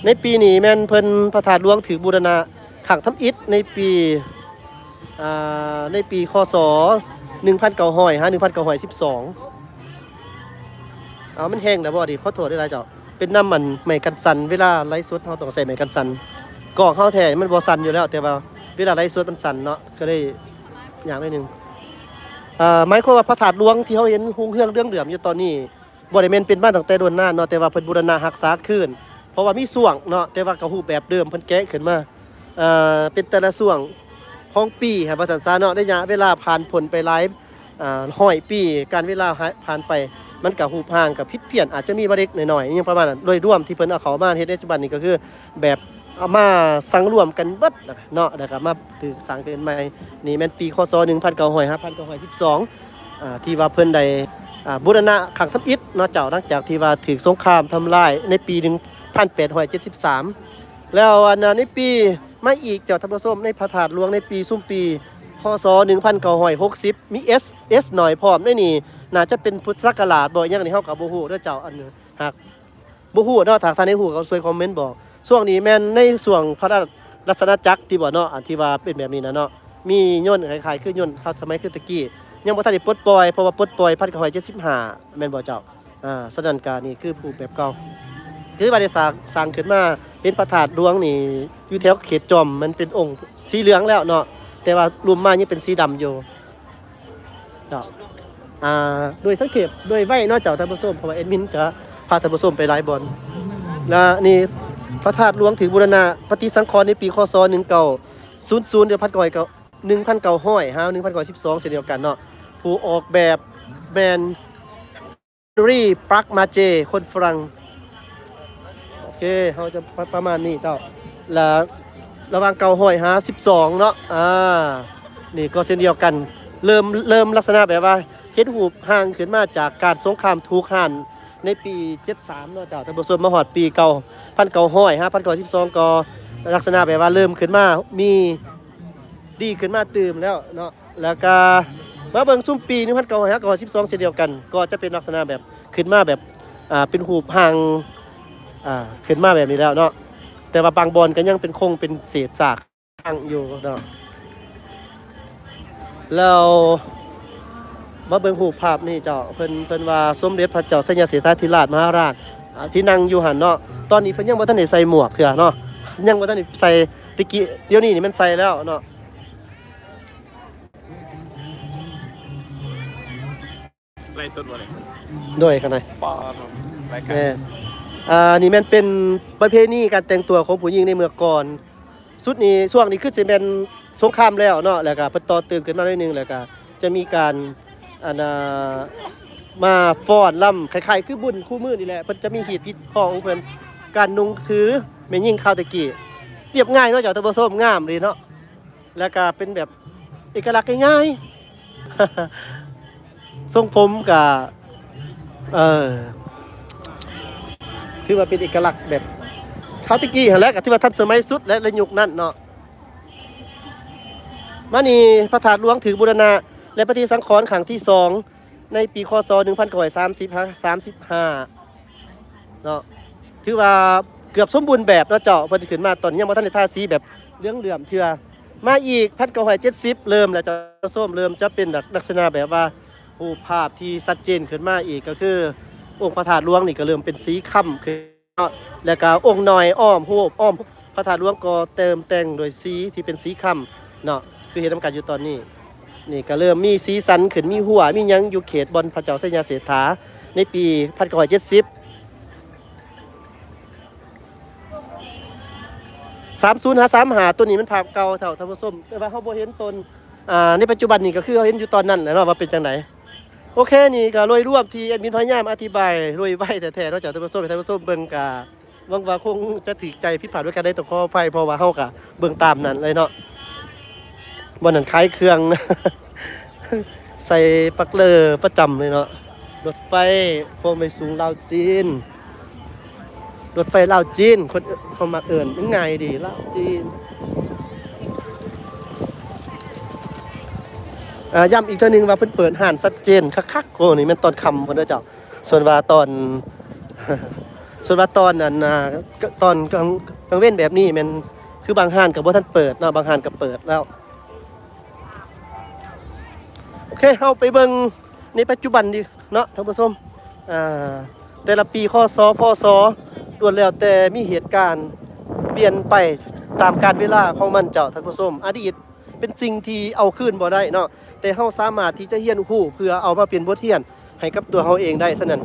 ໃນປີນີ້ແມ່ນເພິ່ນ ພະທາດຫຼວງຖືກບູລະນະຄັ້ງທຳອິດໃນປີ ອ່າ ໃນປີ ຄ.ສ. ໜຶ່ງພັນເກົ້າຮ້ອຍ ຫາ ໜຶ່ງພັນເກົ້າຮ້ອຍສິບສອງ. ເອົາ ມັນແຮງແລ້ວບໍ່ນີ້? ຂໍໂທດຫຼາຍໆເຈົ້າ. ເປັນນຳອັນໄມ້ກັນສັ່ນ ເວລາໄລຟ໌ສົດເຮົາຕ້ອງໃຊ້ໄມ້ກັນສັ່ນ ກ້ອງເຮົາແທ້ມັນບໍ່ສັ່ນຢູ່ແລ້ວ ແຕ່ວ່າເວລາໄລຟ໌ສົດມັນສັ່ນເນາະ ກໍເລີຍຍາກໜ້ອຍໜຶ່ງ. ເອີ ໝາຍຄວາມວ່າພະທາດຫຼວງທີ່ເຮົາເຫັນຮຸ່ງເຮືອງເຫຼືອງເຫຼື້ອມຢູ່ຕອນນີ້ ບໍ່ໄດ້ແມ່ນເປັນມາຕັ້ງແຕ່ດົນນານເນາະ ແຕ່ວ່າເພິ່ນບູລະນະຮັກສາຄືນ ເພາະວ່າມີຊ່ວງເນາະ ແຕ່ວ່າກໍຮູບແບບເດີມເພິ່ນແກະຂຶ້ນມາ ເອີ ເປັນແຕ່ລະຊ່ວງຂອງປີ ວ່າຊັ້ນຊະເນາະ. ໄລຍະເວລາຜ່ານພົ້ນໄປຫຼາຍ ອ່າ ຮ້ອຍປີ ການເວລາ ຫາ ຜ່ານໄປ ມັນກະຮູບຮ່າງກະຜິດພຽນ ອາດຈະມີບາເລັກໜ້ອຍໆ ຫຍັງປະມານນັ້ນ. ໂດຍລວມທີ່ເພິ່ນເອົາເຂົ້າມາເຮັດໃນປັດຈຸບັນນີ້ ກໍຄືແບບເອົາມາສັງລວມກັນເບິດເນາະ ແລ້ວກະມາຖືກສ້າງຂຶ້ນໃໝ່. ນີ້ແມ່ນປີ ຄ.ສ. ໜຶ່ງພັນເກົ້າຮ້ອຍ ຫາ ໜຶ່ງພັນເກົ້າຮ້ອຍສິບສອງ ອ່າ ທີ່ວ່າເພິ່ນໄດ້ ອ່າ ບູລະນະຄັ້ງທຳອິດເນາະເຈົ້າ ຫຼັງຈາກທີ່ວ່າຖືກສົງຄາມທຳລາຍໃນປີ ໜຶ່ງພັນແປດຮ້ອຍເຈັດສິບສາມ. ແລ້ວອັນ ໃນປີມາອີກເຈົ້າທ່ານຜູ້ຊົມ ໃນພະທາດຫຼວງໃນປີ ຊຸມປີ ຄ.ສ. ໜຶ່ງພັນເກົ້າຮ້ອຍຫົກສິບ ມີ ເອສ ເອສ ໜ້ອຍພ້ອມໃນນີ້ ໜ້າຈະເປັນພຸດທະສັກກະລາດບໍ່ ຫຍັງນີ້ເຮົາກໍບໍ່ຮູ້ເດີເຈົ້າ. ອັນ ຫາກບໍ່ຮູ້ເນາະ ຖ້າທ່ານໃດຮູ້ກໍຊ່ວຍຄອມເມັນບອກ. ຊ່ວງນີ້ແມ່ນໃນຊ່ວງພະລາຊະອານາຈັກຕິບໍ່ເນາະ ອັນທີ່ວ່າເປັນແບບນີ້ນະເນາະ ມີຍົນຄ້າຍໆຄືຍົນສະໄໝຄືຕະກີ້ ຍັງບໍ່ທັນໄດ້ປົດປ່ອຍ ເພາະວ່າປົດປ່ອຍ ໜຶ່ງພັນເກົ້າຮ້ອຍເຈັດສິບຫ້າ ແມ່ນບໍ່ເຈົ້າ? ອ່າ ສະນັ້ນກະນີ້ຄືຮູບແບບເກົ່າ ຄືວ່າໄດ້ສ້າງ ສ້າງຂຶ້ນມາ. ເຫັນພະທາດຫຼວງນີ້ຢູ່ແຖວເຂດຈອມ ມັນເປັນອົງສີເຫຼືອງແລ້ວເນາະ ແຕ່ວ່າລຸ່ມມາຍັງເປັນສີດຳຢູ່ເນາະ. ອ່າ ໂດຍສັງເຂບ ໂດຍໄວເນາະເຈົ້າທ່ານຜູ້ຊົມ ເພາະວ່າແອດມິນຈະພາທ່ານຜູ້ຊົມໄປຫຼາຍບ່ອນ. ແລະນີ້ພະທາດຫຼວງຖືກບູລະນະປະຕິສັງຂອນໃນປີ ຄ.ສ. ໜຶ່ງເກົ້າສູນສູນ ຫຼື ໜຶ່ງພັນເກົ້າຮ້ອຍ ໜຶ່ງພັນເກົ້າຮ້ອຍ ຫາ ໜຶ່ງພັນເກົ້າຮ້ອຍສິບສອງ ເຊັ່ນດຽວກັນເນາະ. ຜູ້ອອກແບບແມ່ນ ເຮນຣີ ປາກມາເຈ ຄົນຝຣັ່ງ. ໂອເຄ ເຮົາຈະປະ ປະມານນີ້ເຈົ້າ. ລະ ລະຫວ່າງເກົ້າຮ້ອຍຫາສິບສອງເນາະ ອ່າ ນີ້ກໍເຊັ່ນດຽວກັນ ເລີ່ມ ເລີ່ມລັກສະນະແບບວ່າເຮັດຮູບຮ່າງຂຶ້ນມາຈາກການສົງຄາມຖືກຮ້ານໃນປີເຈັດສາມເນາະເຈົ້າທ່ານຜູ້ຊົມ. ມາຮອດປີເກົ້າ ໜຶ່ງພັນເກົ້າຮ້ອຍຫາ ໜຶ່ງພັນເກົ້າຮ້ອຍສິບສອງ ກໍລັກສະນະແບບວ່າເລີ່ມຂຶ້ນມາ ມີ ດີຂຶ້ນມາຕື່ມແລ້ວເນາະ. ແລ້ວກະມາເບິ່ງຊຸມປີ ໜຶ່ງພັນເກົ້າຮ້ອຍຫ້າ ເກົ້າຮ້ອຍສິບສອງ ເຊັ່ນດຽວກັນ ກໍຈະເປັນລັກສະນະແບບຂຶ້ນມາແບບ ອ່າ ເປັນຮູບຮ່າງ ອ່າ ຂຶ້ນມາແບບນີ້ແລ້ວເນາະ. ແຕ່ວ່າບາງບ່ອນກໍຍັງເປັນຄົງເປັນເສດຊາກຕັ້ງຢູ່ເນາະ. ແລ້ວມາເບິ່ງຮູບພາບນີ້ເຈົ້າ ເພິ່ນ ເພິ່ນວ່າສົມເດັດພະເຈົ້າໄຊຍະເສດຖາທິລາດມະຫາລາດ ອ່າ ທີ່ນັ່ງຢູ່ຫັ້ນເນາະ. ຕອນນີ້ເພິ່ນຍັງບໍ່ທັນໄດ້ໃສ່ໝວກເທື່ອເນາະ ຍັງບໍ່ທັນໄດ້ໃສ່. ແຕ່ກີ້ ດຽວນີ້ນີ້ແມ່ນໃສ່ແລ້ວເນາະ. ໄລຟ໌ສົດບໍ່ນີ້? ໂດຍ ຂ້າງໃນ ປາດ ລາຍການ ແມ່ນ. ອ່າ ນີ້ແມ່ນເປັນປະເພນີການແຕ່ງຕົວຂອງຜູ້ຍິງໃນເມື່ອກ່ອນ. ຊຸດນີ້ ຊ່ວງນີ້ຄືຊິແມ່ນສົງຄາມແລ້ວເນາະ ແລ້ວກະເພິ່ນຕໍ່ເຕີມຂຶ້ນມາໜ້ອຍໜຶ່ງ ແລ້ວກະຈະມີການ ອັນ ອ່າ ມາຟ້ອນລຳ ຄ້າຍໆຄືບຸນຄູ່ມື້ນີ້ແຫຼະ. ເພິ່ນຈະມີຮີດພິດຂໍ້ຂອງເພິ່ນ ການນຸ່ງຖືແມ່ຍິງຄາວແຕ່ກີ້ ລຽບງ່າຍເນາະເຈົ້າທ່ານຜູ້ຊົມ ງາມດີເນາະ. ແລ້ວກະເປັນແບບເອກະລັກງ່າຍໆ ຊົງຜົມກະ ເອີ ຖືວ່າເປັນເອກະລັກແບບຄາວແຕ່ກີ້ຫັ້ນແຫຼະ ກະຖືວ່າທັນສະໄໝສຸດແຫຼະ ໃນຍຸກນັ້ນເນາະ. ມານີ້ພະທາດຫຼວງຖືກບູລະນະ ແລະ ປະຕິສັງຂອນຄັ້ງທີສອງ ໃນປີ ຄ.ສ. ໜຶ່ງພັນເກົ້າຮ້ອຍສາມສິບ ຫາ ສາມສິບຫ້າເນາະ ຖືວ່າເກືອບສົມບູນແບບເນາະເຈົ້າ. ເພິ່ນຂຶ້ນມາຕອນຍັງບໍ່ທັນໄດ້ທາສີແບບເຫຼືອງເຫຼື້ອມເທື່ອ ມາອີກ ພັນເກົ້າຮ້ອຍເຈັດສິບ ເລີ່ມແລ້ວເຈົ້າ ເລີ່ມຈະເປັນລັກ ລັກສະນະແບບວ່າ ຮູບພາບທີ່ຊັດເຈນຂຶ້ນມາອີກ ກໍຄືອົງພະທາດຫຼວງນີ້ກໍເລີ່ມເປັນສີຄ້ຳຂຶ້ນເນາະ ແລ້ວກໍອົງນ້ອຍອ້ອມຮູບ ອ້ອມພະທາດຫຼວງກໍເຕີມແຕ່ງດ້ວຍສີທີ່ເປັນສີຄ້ຳເນາະ ຄືເຫັນນຳກັນຢູ່ຕອນນີ້. ນີ້ກໍເລີ່ມມີສີສັນຂຶ້ນ ມີຮົ້ວ ມີຫຍັງຢູ່ເຂດບ່ອນພະເຈົ້າໄຊຍະເສດຖາ ໃນປີ ພັນເກົ້າຮ້ອຍເຈັດສິບ ສາມສິບຫາ ສາມສິບຫ້າ ຕົວນີ້ແມ່ນພາບເກົ່າເຈົ້າ ທ່ານຜູ້ຊົມ ແຕ່ວ່າເຮົາບໍ່ເຫັນຕົນ ອ່າ ໃນປັດຈຸບັນນີ້ກໍຄືເຮົາເຫັນຢູ່ຕອນນັ້ນແຫຼະເນາະ ວ່າເປັນຈັ່ງໃດ. ໂອເຄ ນີ້ກໍໂດຍລວມທີ່ແອດມິນພະຍາຍາມອະທິບາຍໂດຍໄວແທ້ໆເນາະເຈົ້າ ທ່ານຜູ້ຊົມ ໃຫ້ທ່ານຜູ້ຊົມເບິ່ງ ກະຫວັງວ່າຄົງຈະຖືກໃຈ ຜິດພາດປະການໃດຕ້ອງຂໍອະໄພ ເພາະວ່າເຮົາກະເບິ່ງຕາມນັ້ນເລີຍເນາະ. ບ່ອນນັ້ນຂາຍເຄື່ອງ ໃສ່ປັກເລີປະຈຳເລີຍເນາະ. ລົດໄຟຄວາມໄວສູງລາວຈີນ ລົດໄຟລາວຈີນ ຄົນເຮົາມັກເອີ້ນ ມັນງ່າຍດີ ລາວຈີນ. ອ່າ ຢ້ຳອີກເທື່ອໜຶ່ງວ່າເພິ່ນເປີດຮ້ານຊັດເຈນຄັກໆ ໂອ້ ນີ້ແມ່ນຕອນຄ່ຳພຸ້ນເດີເຈົ້າ. ສ່ວນວ່າຕອນ ສ່ວນວ່າຕອນອັນ ອ່າ ຕອນກາງ ກາງເວັນແບບນີ້ແມ່ນ ຄືບາງຮ້ານກໍບໍ່ທັນເປີດເນາະ ບາງຮ້ານກໍເປີດແລ້ວ. ໂອເຄ ເຮົາໄປເບິ່ງໃນປັດຈຸບັນນີ້ເນາະທ່ານຜູ້ຊົມ ອ່າ ແຕ່ລະປີ ຄ.ສ. ພ.ສ. ລ້ວນແລ້ວແຕ່ມີເຫດການປ່ຽນໄປຕາມການເວລາຂອງມັນເຈົ້າທ່ານຜູ້ຊົມ. ອະດີດເປັນສິ່ງທີ່ເອົາຄືນບໍ່ໄດ້ເນາະ ແຕ່ເຮົາສາມາດທີ່ຈະຮຽນຮູ້ເພື່ອເອົາມາເປັນບົດຮຽນໃຫ້ກັບຕົວເຮົາເອງໄດ້. ສະນັ້ນ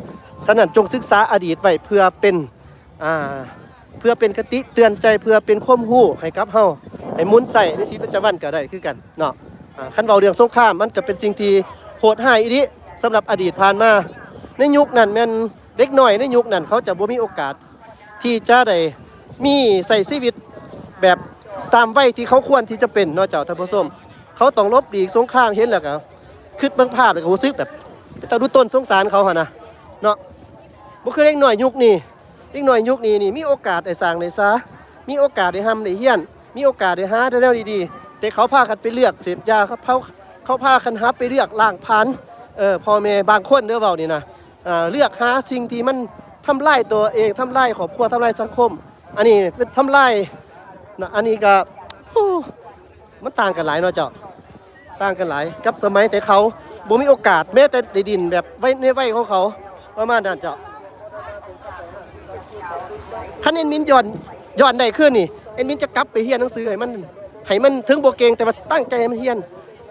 ສະນັ້ນຈົ່ງສຶກສາອະດີດໄວ້ເພື່ອເປັນ ອ່າ ເພື່ອເປັນຄະຕິເຕືອນໃຈ ເພື່ອເປັນຄວາມຮູ້ໃຫ້ກັບເຮົາ ໃຫ້ໝູນໃຊ້ໃນຊີວິດປະຈຳວັນກໍໄດ້ຄືກັນເນາະ. ອ່າ ຄັນເວົ້າເລື່ອງສົງຄາມ ມັນກໍເປັນສິ່ງທີ່ໂຫດຮ້າຍອີ່ຫຼີສຳລັບອະດີດຜ່ານມາ. ໃນຍຸກນັ້ນແມ່ນເດັກນ້ອຍໃນຍຸກນັ້ນ ເຂົາຈະບໍ່ມີໂອກາດທີ່ຈະໄດ້ມີ ໃຊ້ຊີວິດແບບຕາມໄວທີ່ເຂົາຄວນທີ່ຈະເປັນເນາະເຈົ້າທ່ານຜູ້ຊົມ. ເຂົາຕ້ອງຫຼົບຫຼີກສົງຄາມ ເຫັນແລ້ວກໍຄິດເບິ່ງພາບ ແລ້ວກໍຮູ້ສຶກແບບເປັນຕາດູຕົນສົງສານເຂົາຫັ້ນນະເນາະ. ບໍ່ຄືເດັກນ້ອຍຍຸກນີ້ ເດັກນ້ອຍຍຸກນີ້ນີ້ມີໂອກາດໄດ້ສ້າງໄດ້ສາ ມີໂອກາດໄດ້ຮ່ຳໄດ້ຮຽນ ມີໂອກາດໄດ້ຫາແຕ່ແນວດີໆ ແຕ່ເຂົາພາກັນໄປເລືອກເສບຢາ ເຂົາ ເຂົາພາກັນຫາໄປເລືອກລ້າງຜານ ເອີ ພໍ່ແມ່ບາງຄົນເດີ ເວົ້ານີ້ນະ ອ່າ ເລືອກຫາສິ່ງທີ່ມັນທຳລາຍຕົວເອງ ທຳລາຍຄອບຄົວ ທຳລາຍສັງຄົມ. ອັນນີ້ເປັນທຳລາຍນະ ອັນນີ້ກໍ ໂອ້ ມັນຕ່າງກັນຫຼາຍເນາະເຈົ້າ ຕ່າງກັນຫຼາຍກັບສະໄໝແຕ່ເຂົາບໍ່ມີໂອກາດແມ້ແຕ່ໄດ້ດິ້ນແບບໄວ ໃນໄວຂອງເຂົາ ປະມານນັ້ນເຈົ້າ. ຄັນແອດມິນຍ້ອນ ຍ້ອນໄດ້ຄືນນີ້ ແອດມິນຈະກັບໄປຮຽນໜັງສືໃຫ້ມັນ ໃຫ້ມັນເຖິງບໍ່ເກັ່ງ ແຕ່ວ່າຕັ້ງໃຈໃຫ້ມັນຮຽນ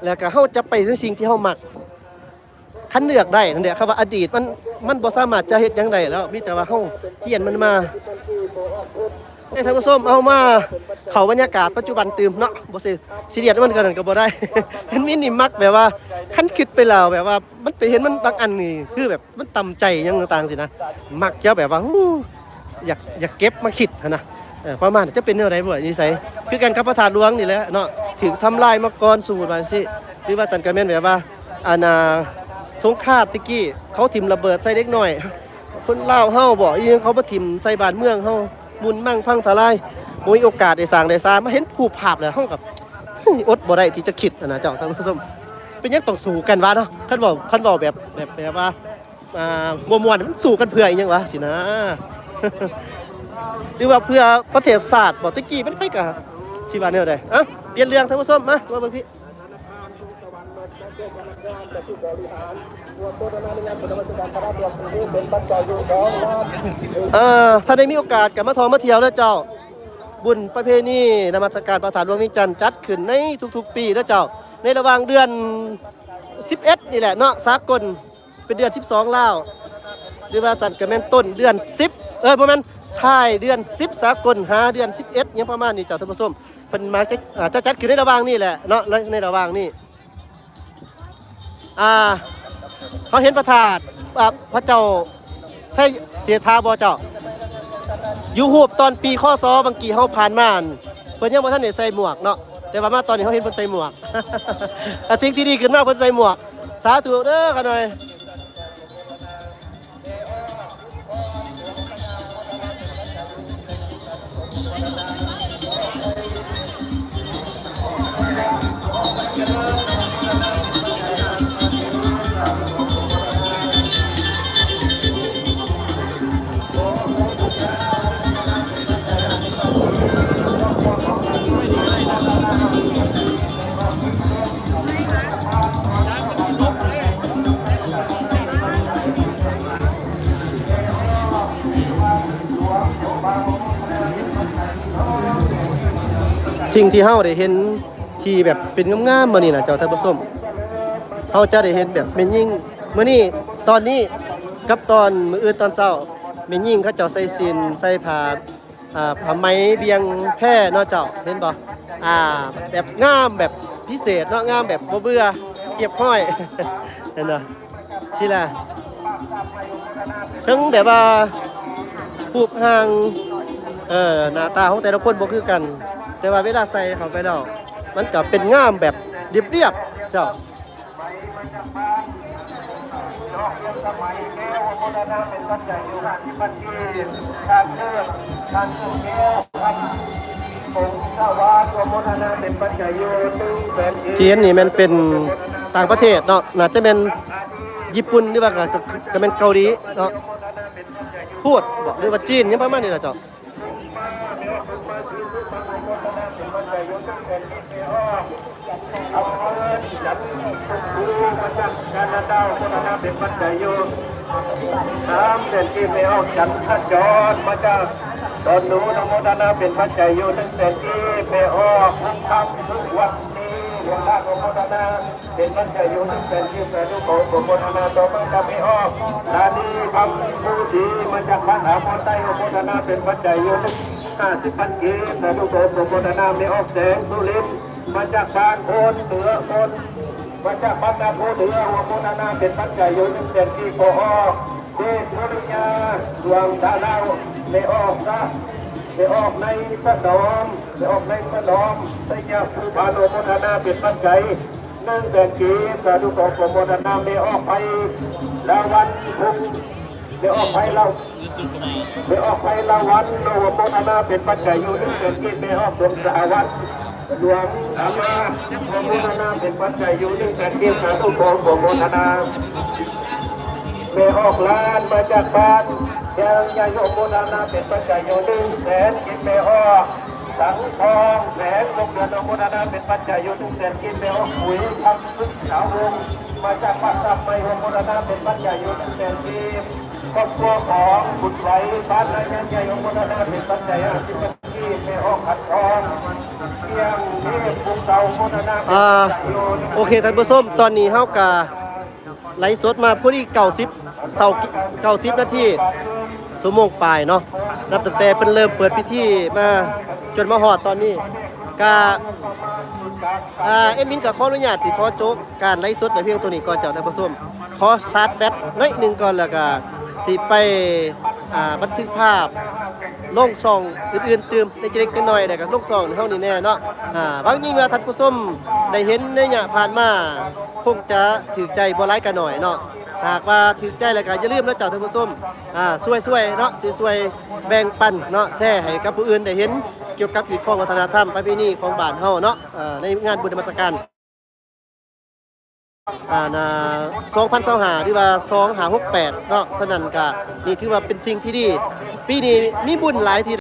ແລ້ວກໍເຮົາຈະໄປໃນສິ່ງທີ່ເຮົາມັກ. ຄັນເລືອກໄດ້ນັ້ນແຫຼະ ຄຳວ່າອະດີດມັນ ມັນບໍ່ສາມາດຈະເຮັດຫຍັງໄດ້ແລ້ວ ມີແຕ່ວ່າເຮົາຮຽນມັນມາ. ເອີ ທ່ານຜູ້ຊົມ ເຮົາມາເຂົ້າບັນຍາກາດປັດຈຸບັນຕື່ມເນາະ ບໍ່ຊິ ຊີຣຽສມັນກໍນັ້ນກໍບໍ່ໄດ້. ເຫັນມິນນີ້ມັກແບບວ່າ ຄັນຄິດໄປແລ້ວແບບວ່າ ມັນໄປເຫັນມັນບາງອັນນີ້ ຄືແບບມັນຕຳໃຈຫຍັງຕ່າງໆ ຊີ້ນະ ມັກຈະແບບວ່າ ຮູ້ ຢາກ ຢາກເກັບມາຄິດຫັ້ນນະ ເອີ ປະມານຈະເປັນແນວໃດບໍ່ ນິໄສ ຄືກັນກັບພະທາດຫຼວງນີ້ແຫຼະເນາະ ຖືກທຳລາຍມາກ່ອນ ສົມມຸດວ່າຈັ່ງຊີ້ ຫຼືວ່າຊັ້ນກໍແມ່ນແບບວ່າ ອັນນ່າ ສົງຄາມແຕ່ກີ້ ເຂົາຖິ້ມລະເບີດໃສ່ເດັກນ້ອຍ ຄົນລາວເຮົາບໍ ອີ່ຫຍັງ ເຂົາມາຖິ້ມໃສ່ບ້ານເມືອງເຮົາ ໝຸ່ນມັງພັງທະລາຍ ບໍ່ມີໂອກາດໄດ້ສ້າງໄດ້ສາ ມາເຫັນຮູບພາບແລ້ວ ເຮົາກໍ ອົດບໍ່ໄດ້ທີ່ຈະຄິດຫັ້ນນະເຈົ້າ ທ່ານຜູ້ຊົມ ເປັນຫຍັງຕ້ອງສູ້ກັນວະເນາະ ຄັນເວົ້າ ຄັນເວົ້າແບບ ແບບ ແບບວ່າ ອ່າ ບໍ່ມ່ວນ ມັນສູ້ກັນເພື່ອອີ່ຫຍັງວະ ຊີ້ນະ ຫຼືວ່າເພື່ອປະເທດຊາດບໍ ແຕ່ກີ້ມັນໃຜກໍຊິວ່າແນວໃດ. ເອົ້າ ປ່ຽນເລື່ອງ ທ່ານຜູ້ຊົມ ມາ ມາເບິ່ງພີ້ ເອີ ຖ້າໄດ້ມີໂອກາດກໍມາທ່ອງມາທ່ຽວເດີເຈົ້າ ບຸນປະເພນີນະມັດສະການພະທາດຫຼວງວຽງຈັນ ຈັດຂຶ້ນໃນທຸກໆປີເດີເຈົ້າ ໃນລະຫວ່າງເດືອນສິບເອັດນີ້ແຫຼະເນາະ ສາກົນ ເປັນເດືອນສິບສອງລາວ ຫຼືວ່າຊັ້ນກໍແມ່ນຕົ້ນເດືອນສິບ ເອີ ບໍ່ແມ່ນ ທ້າຍເດືອນສິບສາກົນ ຫາເດືອນສິບເອັດ ຫຍັງປະມານນີ້ເຈົ້າ ທ່ານຜູ້ຊົມ ເພິ່ນມັກຈະ ອ່າ ຈະຈັດຂຶ້ນໃນລະຫວ່າງນີ້ແຫຼະເນາະ ໃນ ໃນລະຫວ່າງນີ້ ອ່າ ເຮົາເຫັນພະທາດ ອ່າ ພະເຈົ້າ ໃສ່ເສດຖາບໍ່ເຈົ້າ? ຢູ່ຮູບຕອນປີ ຄ.ສ. ບາງກີເຮົາຜ່ານມາ ເພິ່ນຍັງບໍ່ທັນໄດ້ໃສ່ໝວກເນາະ ແຕ່ວ່າມາຕອນນີ້ເຮົາເຫັນເພິ່ນໃສ່ໝວກ ອາ ສິ່ງທີ່ດີຂຶ້ນມາເພິ່ນໃສ່ໝວກ ສາທຸເດີຂ້ານ້ອຍ. ເ ສິ່งที่เฮาได้เห็นที่แบบเป็นงามๆมื้อนี้นะเจ้าท่านผู้ชม เฮาจะได้เห็นแบบแม่ญิงมื้อนี้ ตอนนี้กับตอนมื้ออื่นตอนเช้า แม่ญิงเขาเจ้าใส่สิ้นใส่ผ้า อ่า ผ้าไหมเบี่ยงแพเนาะเจ้า เห็นบ่ อ่า แบบงามแบบพิเศษเนาะ งามแบบบ่เบื่อ เรียบร้อย เห็นบ่ สิล่ะ ถึงแบบว่ารูปร่าง เอ่อ หน้าตาของแต่ละคนบ่คือกัน แต่ว่าเวลาใส่เข้าไปแล้ว มันก็เป็นงามแบบเรียบๆ เจ้า ที่เห็นนี่แม่นเป็นต่างประเทศเนาะ น่าจะแม่นญี่ปุ่น หรือว่าก็ ก็แม่นเกาหลีเนาะ พูดบ่ หรือว่าจีน หยังประมาณนี้ล่ะเจ้า เอาเงินจากคุณครูมาจากแคนาดา โมทนาเป็นปัจจัยอยู่ สามแสนกีบ แม่ออกจันทจร มาจากดอนหนู อนุโมทนาเป็นปัจจัยอยู่ หนึ่งแสนกีบ แม่ออกทองคำ ทุกวันนี้ หลวงพ่อ อนุโมทนาเป็นปัจจัยอยู่ หนึ่งแสนกีบ สาธุ ขออนุโมทนา ต่อมาจากแม่ออก ลานี คำภูศรี มาจากบ้านหาโพนใต้ อนุโมทนาเป็นปัจจัยอยู่ หนึ่ง ห้าสิบพันกีบ สาธุ ขออนุโมทนา แม่ออก แสงสุรินทร์ มาจากบ้านโพนเหนือ โพน มาจากบ้านนาโพนเหนือ อนุโมทนาเป็นปัจจัยอยู่ หนึ่งแสนกีบ ปอ เดชสุริยา ดวงดารา แม่ออกนะ แม่ออกในสนอม แม่ออกในสนอม ไชยภูพา อนุโมทนาเป็นปัจจัย หนึ่งแสนกีบ สาธุ ขออนุโมทนา แม่ออกไพลาวัล พงษ์ แม่ออกไพลา แม่ออกไพลาวัล อนุโมทนาเป็นปัจจัยอยู่ หนึ่งแสนกีบ แม่ออกดวงสาวัล หลวงอามา อนุโมทนาเป็นปัจจัยอยู่ หนึ่งแสนกีบ สาธุ ขออนุโมทนา แม่ออกล้าน มาจากบ้านยางใหญ่ อนุโมทนาเป็นปัจจัยอยู่ หนึ่งแสนกีบ แม่ออก สังทอง แสงวงเดือน อนุโมทนาเป็นปัจจัยอยู่ หนึ่งแสนกีบ แม่ออก ปุ๋ย คำพึก ขาววงศ์ มาจากปากซำใหม่ อนุโมทนาเป็นปัจจัยอยู่ หนึ่งแสนกีบ ครอบครัวของบุญไหว บ้านนายใหญ่ อนุโมทนาเป็นปัจจัย ห้าสิบพันกีบ แม่ออก ขันทอง เที่ยงเทพ ภูเก่า อนุโมทนาเป็น อ่า ปัจจัยอยู่ โอเค ท่านผู้ชม ตอนนี้เฮากะ ไลฟ์สดมาพอดีเก้าสิบ เซา เก้าสิบนาที ชั่วโมงปลายเนาะ นับตั้งแต่เพิ่นเริ่มเปิดพิธีมา จนมาฮอดตอนนี้ กะ อ่า แอดมินก็ขออนุญาตสิขอโจะการไลฟ์สดไว้เพียงเท่านี้ก่อนเจ้าท่านผู้ชม ขอชาร์จแบตหน่อยหนึ่งก่อน แล้วก็สิไป อ่า บันทึกภาพ ลงช่องอื่นๆ ตื่ม เล็กๆ น้อยๆ แล้วก็ลงช่องเฮานี่แน่เนาะ อ่า หวังยิ่งว่าท่านผู้ชมได้เห็นในระยะผ่านมา คงจะถูกใจบ่หลายก็น้อยเนาะ หากว่าถูกใจแล้วก็อย่าลืมนะเจ้าท่านผู้ชม อ่า ช่วยๆ เนาะ ช่วยๆ แบ่งปันเนาะ แชร์ให้กับผู้อื่นได้เห็นเกี่ยวกับฮีตคองวัฒนธรรมประเพณีของบ้านเฮาเนาะ เอ่อ ในงานบุญนมัสการ ອ່າ ນະ ສອງພັນຊາວຫ້າ ຫຼືວ່າ ສອງຫ້າຫົກແປດ ເນາະ. ສະນັ້ນກະນີ້ຖືວ່າເປັນສິ່ງທີ່ດີ. ປີນີ້ມີບຸນຫຼາຍທີ່